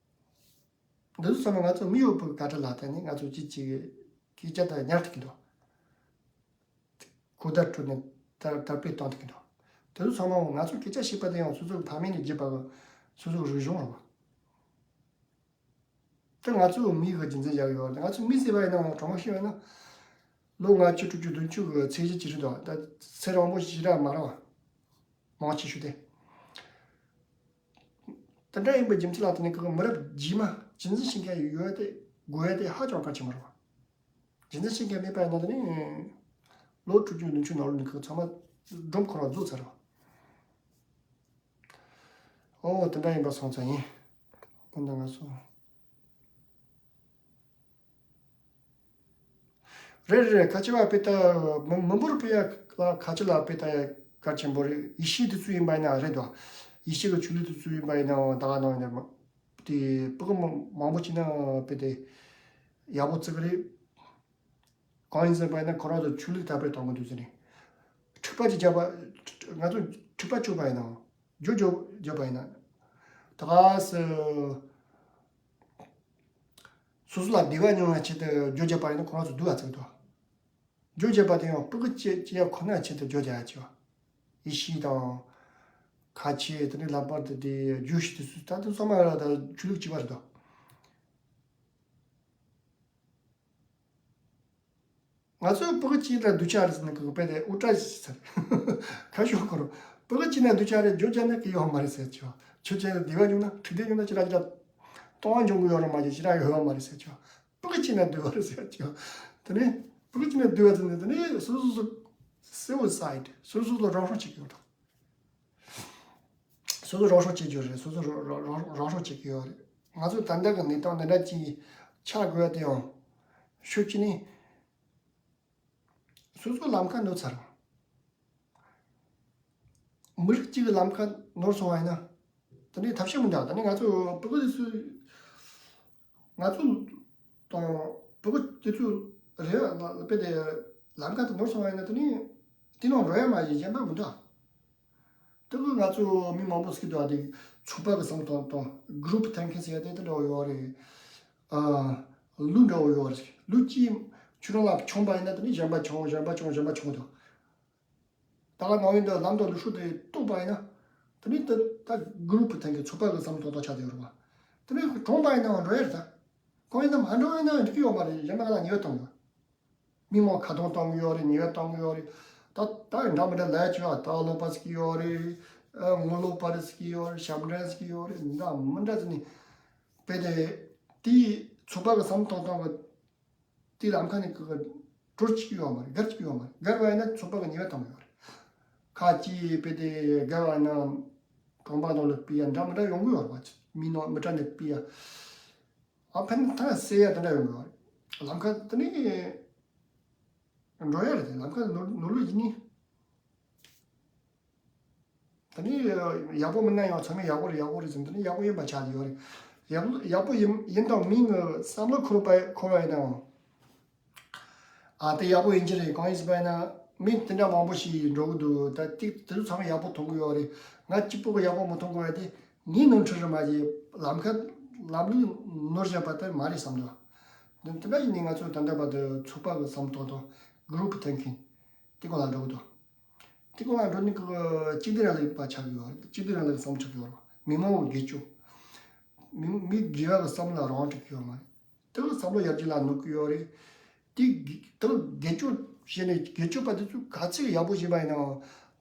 འདི་ཚོ་ཚང་མ་ང་ཚོ་མི་གཡོག་པོའི་དགའ་སྤྲོ་ལ་བརྟེན་ནས་ང་ཚོ་གཅིག་གཅིག་གི་སྐད་ཆ་དང་ཉར་ཐུབ་ཀྱི་འདུག་གོ་བརྡ་སྤྲོད་ནས་དར་དར་སྤེལ་གཏོང་ཐུབ་ཀྱི་འདུག་དེ་ཚོ་ཚང་མ་ང་ཚོ་སྐད་ཆ་བཤད་པ་དེ་ཡང་སོ་སོའི་ཕ་མེས་ནས་བརྒྱུད་པ་གི་སོ་སོའི་རིག་གཞུང་རེད་བ། དེ་ང་ཚོའི་མིའི་གི་རྒྱུ་མཚན་རྒྱག་གི་ཡོད་རེད། ང་ཚོའི་མི་ཟེར་བ་ཡིན་ན་གྲོང་ཁྱེར་ཡིན་ན་ལོ་ལྔ་བཅུ་དྲུག་ཅུ་བདུན་ཅུ་གི་ཚད་གཞི་ཅིག་རེད་དོ། ད་ཚེ་རིང་པོ་ཞིག་རག་མ་རག་མང་ཆེ་ཤོས་དེ། དེ་འདྲ་ཡིན་པའི་རྒྱུ་མཚན་ལ་བརྟེན་ནས་ཁོ་གི་མི་རབས་རྗེས་མ་རྒྱུན་འཛིན་བྱེད་མཁན་ཡོད་དེ་དགོས་ཡ་དེ་ཧ་ཅང་གལ་ཆེན་པོ་རེད་བ། རྒྱུན་འཛིན་བྱེད་མཁན་མེད་པ་ཡིན་ན་དེ་ནི་ ལོ་དྲུག་ཅུ་བདུན་ཅུ་ནང་ལོགས་ནས་ཁོ་ཚང་མ་སྒྲུང་ཁོ་རང་རྫོགས་ཚར་བ། ཨོ་དེ་འདྲ་ཡིན་པ་སོང་ཙང་ཡིན། ཁོ་འདི་ང་སོང་། རེད་རེད་རེད། ཁ་ཆེ་བ་དཔེ་ལྟ་མི་མི་འབོར་དཔེ་ཡ་ལ་ཁ་ཆེ་ལ་དཔེ་ལྟ་ཡ་གལ་ཆེན་པོ་རེད། ཡེ་ཤུ་དེ་ཚོ་ཡིན་པ་ཡིན་ན་རེད་དོ། ཡེ་ཤུ་གི་ཆོས་ལུགས་དེ་ཚོ་ཡིན་པ་ཡིན་ན་ད་ག་ནང་ཡིན་ན་དེ་སྤུ་གུ་མང་མང་པོ་ཅིག་ན་དཔེ་དེ་ཡག་པོ་བརྩི་གི་རེད། གང་ཡིན་ཟེར་བ་ཡིན་ན་ཁོ་རང་ཚོ་ཆོས་ལུགས་དར་སྤེལ་གཏོང་གི་འདུག་ཟེར་ནས། འཁྲུག་པ་ཅིག་བརྒྱབ་པ། ང་ཚོ་འཁྲུག་པ་བཅོས་པ་ཡིན་ན། རྒྱུ་རྒྱུ་བརྒྱབ་པ་ཡིན་ན། ད་ག་སེ། སོ་སོ་ལ་བདེ་བ་མྱོང་བའི་ཆེད་དུ་རྒྱུ་བརྒྱབ་པ་ཡིན་ན་ཁོ་རང་ཚོ་སྡུག་བ་བརྩི་གི་འདུག་རྒྱུ་བརྒྱབ་པ་དེ་ཡང་སྤུ་གུ་སྐྱེ་སྐྱེ་ཡ་ཁོ་ན་ཆེད་དུ་རྒྱུ་བརྒྱབ་ཡ་ཆེ་བ། ཡེ་ཤུ་དང་། ཁ་ཆེ་དེ་ནས་ལྷག་པར་དུ་དེ་རྒྱུ་ཤི་དེ་ཚོ་ད་དུང་ཚང་མ་ལ་ད་ཆོས་ལུགས་གཅིག་པ་རེད་དོ། ང་ཚོའི་སྤུ་གུ་གཅིག་ལ་སྡུག་ཅག་རེད་ཟེར་ན་ཁོ་དཔེ་དེ་ཨུ་ཏྲ་ཞིག་ཟེར། ཁ་ཤོ་ཁོ་རང་སྤུ་གུ་གཅིག་ན་སྡུག་ཅག་རེད། རྒྱུ་ཅག་ན་གི་ཡོད་མ་རེད་ཟེར་ཆོག་ཆོས་ཅན་ལ་བདེ་བ་ཡོང་ན་འཁྲུག་བདེ་ཡོང་ན་ཅི་ར་ཅི་ར་སྟོང་བ་འབྱུང་གི་ཡོད་རེད་མ་གཞི་ཅི་ར་ཡོད་མ་རེད་ཟེར་ཆོག་སྤུ་གུ་གཅིག་ན་སྡུག་བ་རེད་ཟེར་ཆོག་དེ་ནས་སྤུ་གུ་གཅིག་ན་སྡུག་བ་ཟེར་ནས་དེ་ནས་སོ་སོ་སོ་སུའི་སའིཌ་སོ་སོ་སོ་རང་སྲོག་བཅད་ཀྱི་ཡོད་རེད། སོ་སོ་རང་སྲོག་བཅད་རྒྱུ་རེད། སོ་སོ་རང་རང་རང་རང་སྲོག་བཅད་ཀྱི་ཡོད་རེད། ང་ཚོ་ད་ལྟ་གི་གནས་སྟངས་འདི་འདྲ་ཅིག་ཆགས་དགོས་པ་དེ་ཡང་ཤུགས་ཀྱིས་ནི་སོ་སོའི་ལམ་ཁ་ནོར་ཚར། མི་རིགས་གཅིག་གི་ལམ་ཁ་ནོར་སོང་བ་ཡིན་ན་དེ་འདྲའི་ཐབས་ཤེས་མི་འདུག་ད་ནི་ང་ཚོ་སྤུ་གུ་དེ་ཚོས་ང་ཚོ་དང་སྤུ་གུ་དེ་ཚོའི་རེ་བ་དཔེ་དེ་ལམ་ཁ་དེ་ནོར་སོང་བ་ཡིན་ན་དེ་ནི་དེ་ནང་འགྲོ་ཡ་མ་གཞི་གཞན་པ་མི་འདུག་དེ་གི་ང་ཚོ་མི་མང་པོ་ཟེར་གི་འདུག་ཨ། དེ་ཚོགས་པ་གི་བསམ་བློ་གཏོང་སྟངས་གུ་རུབ་ཐིང་ཀིང་ཟེར་ཡ་དེ་དེ་འདྲ་བོ་ཡོད་རེད། ཨ། ལུགས་འདྲ་བོ་ཡོད་རེད། ལུགས་གཅིག་ཁྱོད་རང་ལ་བྱུང་པ་ཡིན་ན་དེ་ནི་གཞན་པ་བྱུང་། གཞན་པ་བྱུང་། གཞན་པ་བྱུང་འདུག་ད་ག་ནང་བཞིན་དུ་ལམ་དང་ལུགས་སྲོལ་དེ་རྟོགས་པ་ཡིན་ན་དེ་ནི་དེ་ད་གུ་རུབ་ཐིང་ཀིང་ཚོགས་པ་གི་བསམ་བློ་གཏོང་སྟངས་ཆགས་བསྡད་ཡོད་རེད་བ། དེ་ནི་གྲོངས་པ་ཡིན་ནའང་འགྲོ་ཡ་རེད་ད། གང་ཡིན་ན་མ་འགྲོ་ཡིན་ན་འགྲིག་གི་ཡོད་མ་རེད། གཞན་པ་ག་ལ་ཉེས་པ་གཏོང་གི་མི་མང་ཁ་རྡུང་གཏོང་གི་ཡོད་རེད། ཉེས་པ་གཏོང་གི་ཡོད་རེད། ད་ད་འདྲ་མི་འདྲ་ལས་བྱེད་པ་ལྟ་ལོག་པ་ཟེར་གི་ཡོད་རེད། ཨ། ངོ་ལོག་པ་རེད་ཟེར་གི་ཡོད་རེད། ཞབས་འདྲེན་ཟེར་གི་ཡོད་རེད། འདྲ་མི་འདྲ་ཟེར་ནས་དཔེ་དེ་དེའི་ཚོགས་པ་གི་བསམ་བློ་གཏོང་སྟངས་གི་དེའི་ལམ་ཁ་ནས་གི་གི་གྲོལ་གཅིག་ཡོད་མ་རེད། བརྒལ་གཅིག་ཡོད་མ་རེད། བརྒལ་བ་ཡིན་ན་ཚོགས་པ་གི་ཉེས་པ་གཏོང་གི་ཡོད་རེད། ཁ་ཅིག་དཔེ་དེ་བརྒལ་བ་ཡིན་ན་གྲོང་པ་ནང་ལ་སྤུས་ཡ་འདྲ་མི་འདྲ་ཡོང་གི་ཡོད་རེད་བ། མི་ནང་མི་གྲལ་ནས་སྤུས་ཡ། ཨ་ཕན་ཐང་སེ་ཡ་དེ་འདྲ་ཡོང་གི་ཡོད་རེད། ལམ་ཁ་དེ་ནི་འགྲོ་ཡ་རེད། ལམ་ཁ་ནོར་ནོར་ལུག་ཡིན་ནི། དེ་ནི་ཡག་པོ་མིན་ན་ཡང་ཚང་མས་ཡག་པོ་རེད། ཡག་པོ་རེད་ཟེར་དེ་ནི་ཡག་པོ་ཡིན་པ་ཆགས་ཡོད་རེད། ཡག་པོ་ཡག་པོ་ཡིན་ཡིན་དང་མིན་གི་བསམ་བློ་འཁོར་བ་འཁོར་བ་ཡིན་ནའང་། ཨ་དེ་ཡག་པོ་ཡིན་གྱི་རེད། གང་ཡིན་ཟེར་བ་ཡིན་ན་མི་དེ་འདྲ་མང་པོ་ཞིག་འགྲོ་གི་འདུག་ད་ཏིག་དེ་ཚོ་ཚང་མས་ཡག་པོ་མཐོང་གི་ཡོད་རེད། ང་གཅིག་པོ་གི་ཡག་པོ་མི་མཐོང་གི་ཡོད་དེ། ངའི་ནོར་འཁྲུལ་རེད་མ་གཞི་ལམ་ཁ་ལམ་ལུགས་ནོར་བཞག་པ་དེ་མ་རེད་བསམ་འདུག་འདི་འདི་འདྲ་ཡིན་ནི་ང་ཚོ་ད་ལྟ་བར་དུ་ཚོགས་པ་གི་བསམ་བློ་གཏོང་སྟངས་གུ་རུབ་ཐིང་ཀིང་དེ་སྒང་ལ་འགྲོ་གི་འདུག་དེ་སྒང་ལ་འགྲོ་ནི་གི་གཅིག་སྡུད་རིང་ལུགས་པ་ཆགས་ཀྱི་ཡོད་རེད། གཅིག་སྡུད་རིང་ལུགས་ཀྱི་བསམ་བློ་ཆགས་ཀྱི་ཡོད་རེད། མི་མང་བོ་སྒེར་གཅོད། མི་མི་སྒེར་བ་གི་བསམ་བློ་ལ་རང་དྲག་གི་ཡོད་མ་རེད། དེ་གི་བསམ་བློ་ཡར་རྒྱས་ལ་གནོད་ཀྱི་ཡོད་རེད། དེ་གི་དེ་གི་སྒེར་གཅོད་བྱས་ནས་སྒེར་གཅོད་པ་དེ་ཚོས་ག་ཚོད་ཡག་པོ་བྱས་པ་ཡིན་ནའང་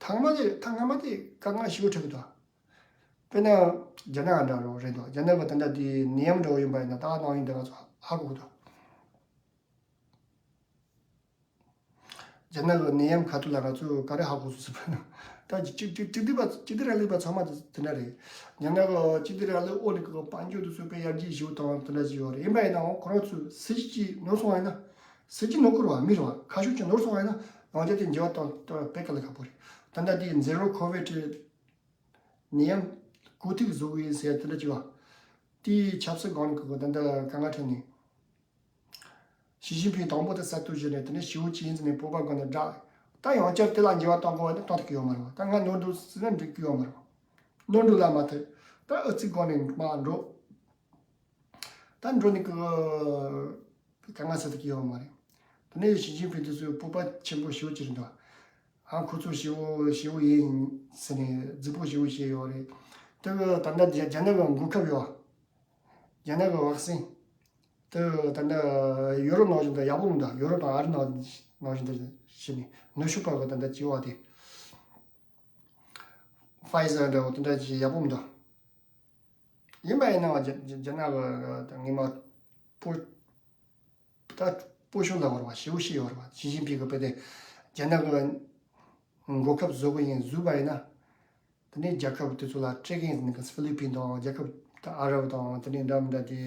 ཐ་མ་དེ་ཐ་སྔ་མ་དེ་དཀའ་ངལ་ཞེ་པོ་འཕྲད་ཀྱི་འདུག་དཔེར་ན་རྒྱ་ནག་འདྲ་རོགས་རེད་འདུག་རྒྱ་ནག་གི་ད་ལྟ་དེ་ནད་ཡམས་འདྲ་བོ་ཡིན་པ་ཡིན་ན་ད་ནང་ཡིན་དེ་ང་ཚོ་ཧ་གོ་གི་འདུག་རྒྱ་ནག་གི་ནད་ཡམས་ཁ་ཐུག་ལ་ང་ཚོས་ག་རེ་ཧ་གོ་སོང་ཟེར་བ་ན། ད་གཅིག་གཅིག་གཅིག་སྡུད་པ་གཅིག་སྡུད་རིང་ལུགས་པ་ཚང་མ་དེ་དེ་འདྲ་རེད། རྒྱ་ནག་གི་གཅིག་སྡུད་རིང་ལུགས་འོག་ནས་གི་དཔལ་འབྱོར་དེ་ཚོ་དཔེ་ཡར་རྒྱས་ཞེ་པོ་བཏང་བ་དེ་འདྲ་ཞིག་ཡོད་རེད། ཡིན་པ་ཡིན་ནའང་ཁོ་རང་ཚོས་སྲིད་ཇུས་གཅིག་ནོར་སོང་བ་ཡིན་ན། སྲིད་ཇུས་ནོར་གི་རེད་བ། མི་རེད་བ། ཁ་ཕྱོགས་གཅིག་ནོར་སོང་བ་ཡིན་ན་ལམ་རྒྱ་དེ་འགྱུར་བ་གཏོང་གཏོང་དཔེ་དཀའ་ལས་ཁག་པོ་རེད། ད་ལྟ་དེ་ཛི་རོ་ཁོ་ཝིཌ་ནད་ཡམས་གོ་ཐིག་བཟོ་གི་ཡིན་ཟེར་དེ་འདྲ་ཅིག་བ། དེའི་ཆབ་སྲིད་སྒང་ནས་གི་ད་ལྟ་དཀའ་ངལ་འཕྲད་ནས། ཞི་ཅིན་ཕིང་དང་པོ་དེ་གསར་གཏོད་བྱས་ནས་དེ་ནས་ཞི་བོ་ཅིག་ཡིན་ཟེར་ནས་སྤོབས་པ་སྒང་ནས་བསྒྲགས། ད་ཡང་བསྐྱར་དེ་ལ་འགྱུར་བ་གཏོང་དགོས་པ་ནི་གཏོང་ཐུབ་ཀྱི་ཡོད་མ་རེད་བ། ད་ང་ནོར་འདུག་ཟེར་ན་འགྲིག་གི་ཡོད་མ་རེད་བ། ནོར་འདུག་ལ་མ་ཐུབ། ད་ཨུ་ཚུགས་སྒང་ནས་མར་འགྲོ། ད་འགྲོ་ནི་གི་དཀའ་ངལ་སེལ་ཐུབ་ཀྱི་ཡོད་མ་རེད། དེ་ནས་ཞི་ཅིན་ཕིང་དེ་ཚོའི་སྤོབས་པ་ཆེན་པོ་ཞི་བོ་ཅིག་རེད་འདུག་ཨ་ཁོ་ཚོ་ཞི་བོ་ཞི་བོ་ཡིན་ཟེར་ནས་རྫིག་པོ་ཞི་བོ་བྱས་ཡོད་རེད། དེ་གི་ད་ལྟ་རྒྱ་རྒྱ་ནག་གི་འགོག་ཁབ་ཡོད། རྒྱ་ནག་གི་ཝེག་སིན། དེ་ད་ལྟ་ཡུ་རོབ་ནང་བཞིན་དུ་ཡག་པོ་མི་འདུག་ཡུ་རོབ་དང་ཨ་རི་ནང་ནང་བཞིན་དུ་བྱས་ནས་ནུབ་ཕྱོགས་པ་གི་ད་ལྟ་སྤྱི་བ་དེ། ཕ་ཡི་ཟར་འདྲ་བོ་དེ་འདྲ་ཅིག་ཡག་པོ་མི་འདུག་ཡིན་པ་ཡིན་ནའང་རྒྱ་རྒྱ་རྒྱ་ནག་གི་ངོ་མ་སྤོ་ད་སྤོ་ཤོག་ལ་བར་བ་ཞེ་པོ་ཞིག་ཡོད་རེད་བ། ཞི་ཅིན་ཕིང་གི་དཔེ་དེ་ རྒྱ་ནག་གི་འགོག་ཁབ་བཟོ་གི་ཡིན་བཟོས་པ་ཡིན་ན། དེ་ནས་རྒྱལ་ཁབ་དེ་ཚོ་ལ་སྤྲད་གི་ཡིན་ཟེར་ནས་ཕི་ལི་པིན་དང་རྒྱལ་ཁབ་ཨ་རབ་དང་དེ་ནས་འདྲ་མི་འདྲ་དེ།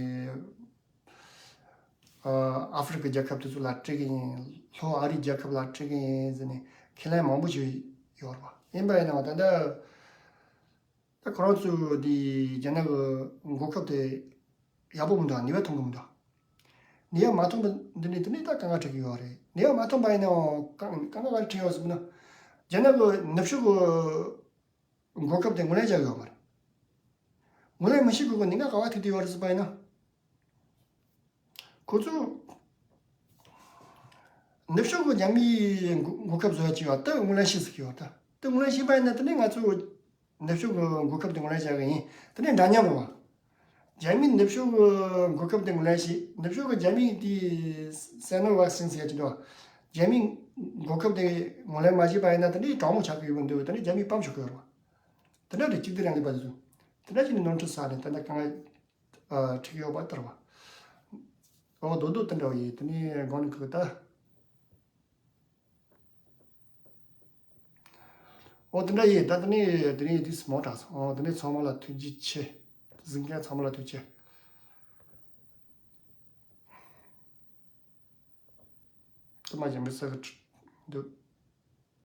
ཨ་ཧྥེ་རི་ཁ་རྒྱལ་ཁབ་དེ་ཚོ་ལ་སྤྲད་གི་ཡིན། ལྷོ་ཨ་རི་རྒྱལ་ཁབ་ལ་སྤྲད་གི་ཡིན་ཟེར་ནས་ཁས་ལེན་མང་པོ་ཞིག་ཡོད་རེད་པ། ཡིན་པ་ཡིན་ནའང་ད་ལྟ་ད་ཁོ་རང་ཚོས་དེ་རྒྱ་ནག་གི་འགོག་ཁབ་དེ་ཡག་པོ་མི་འདུག་ནུས་པ་ཐོན་གི་མི་འདུག་ནུས་པ་མ་ཐོན་པ་འདི་ནས་དེ་ནས་ད་དཀའ་ངལ་འཕྲད་ཀྱི་ཡོད་རེད། ནུས་པ་མ་ཐོན་པ་ཡིན་ནའང་དཀའ་དཀའ་ངལ་ག་རེ་འཕྲད་ཡོད་ཟེར་ན། རྒྱ་ནག་གི་ནུབ་ཕྱོགས་གི་འགོག་ཁབ་དེ་ངོས་ལེན་བྱ་གི་ཡོད་མ་རེད། ངོས་ལེན་མི་བྱེད་དགོས་གི་གནད་འགག་ག་པར་ཐུག་བསྡད་ཡོད་རེད་ཟེར་པ་ཡིན་ན། ཁོ་ཚོ་ནུབ་ཕྱོགས་གི་རྒྱ་མིའི་འགོག་འགོག་ཁབ་བཟོ་ཡ་ཅིག་ཡོད་ད་ངོས་ལེན་བྱེད་ཟེར་གི་ཡོད་ད། དེ་ངོས་ལེན་བྱས་པ་ཡིན་ན་དེ་ནས་ང་ཚོ་ནུབ་ཕྱོགས་གི་འགོག་ཁབ་དེ་ངོས་ལེན་བྱ་གི་ཡིན། དེ་ནས་འདྲ་མཉམ་རེད་བ། རྒྱ་མིས་ནུབ་ཕྱོགས་གི་འགོག་ཁབ་དེ་ངོས་ལེན་བྱས། ནུབ་ཕྱོགས་གི་རྒྱ་མིའི་དེ་སི་ནོ་ཝེག་སིན་ཟེར་ཡ་ཅིག་འདུག་རྒྱ་མིའི་འགོག་ཁབ་དེ་ངོས་ལེན་མ་བྱས་པ་ཡིན་ན་དེ་འདྲའི་གྲང་མོ་ཆགས་ཀྱི་ཡོད་མི་འདུག་དེ་འདྲའི་རྒྱ་མིས་སྤམ་ཆོག་གི་ཡོད་རེད་བ། དེ་འདྲ་རེད། གཅིག་སྡུད་རིང་ལུགས་པ་དེ་ཚོ་དེ་འདྲ་བྱས་ནས་ནོར་འཁྲུལ་བསགས་ནས་ད་ལྟ་དཀའ་ངལ་ཨ་འཕྲད་ཀྱི་ཡོད་པ་ལྟར་བ། ཨོ་རྡོག་རྡོག་དེ་འདྲ་བ་ཡིན། དེ་ནས་གོང་ནས་ཁུག་ད། ཨོ་དེ་འདྲ་ཡིན། ད་དེ་ནས་དེ་ནས་དུས་སུ་མོ་དྲག་སོང་། ཨོ་དེ་ནས་ཚང་མ་ལ་ཐུགས་རྗེ་ཆེ། གཟིགས་མཁན་ཚང་མ་ལ་ཐུགས་རྗེ་ཆེ། དུ་མ་ཡིན་པའི་ས་གི་འདུག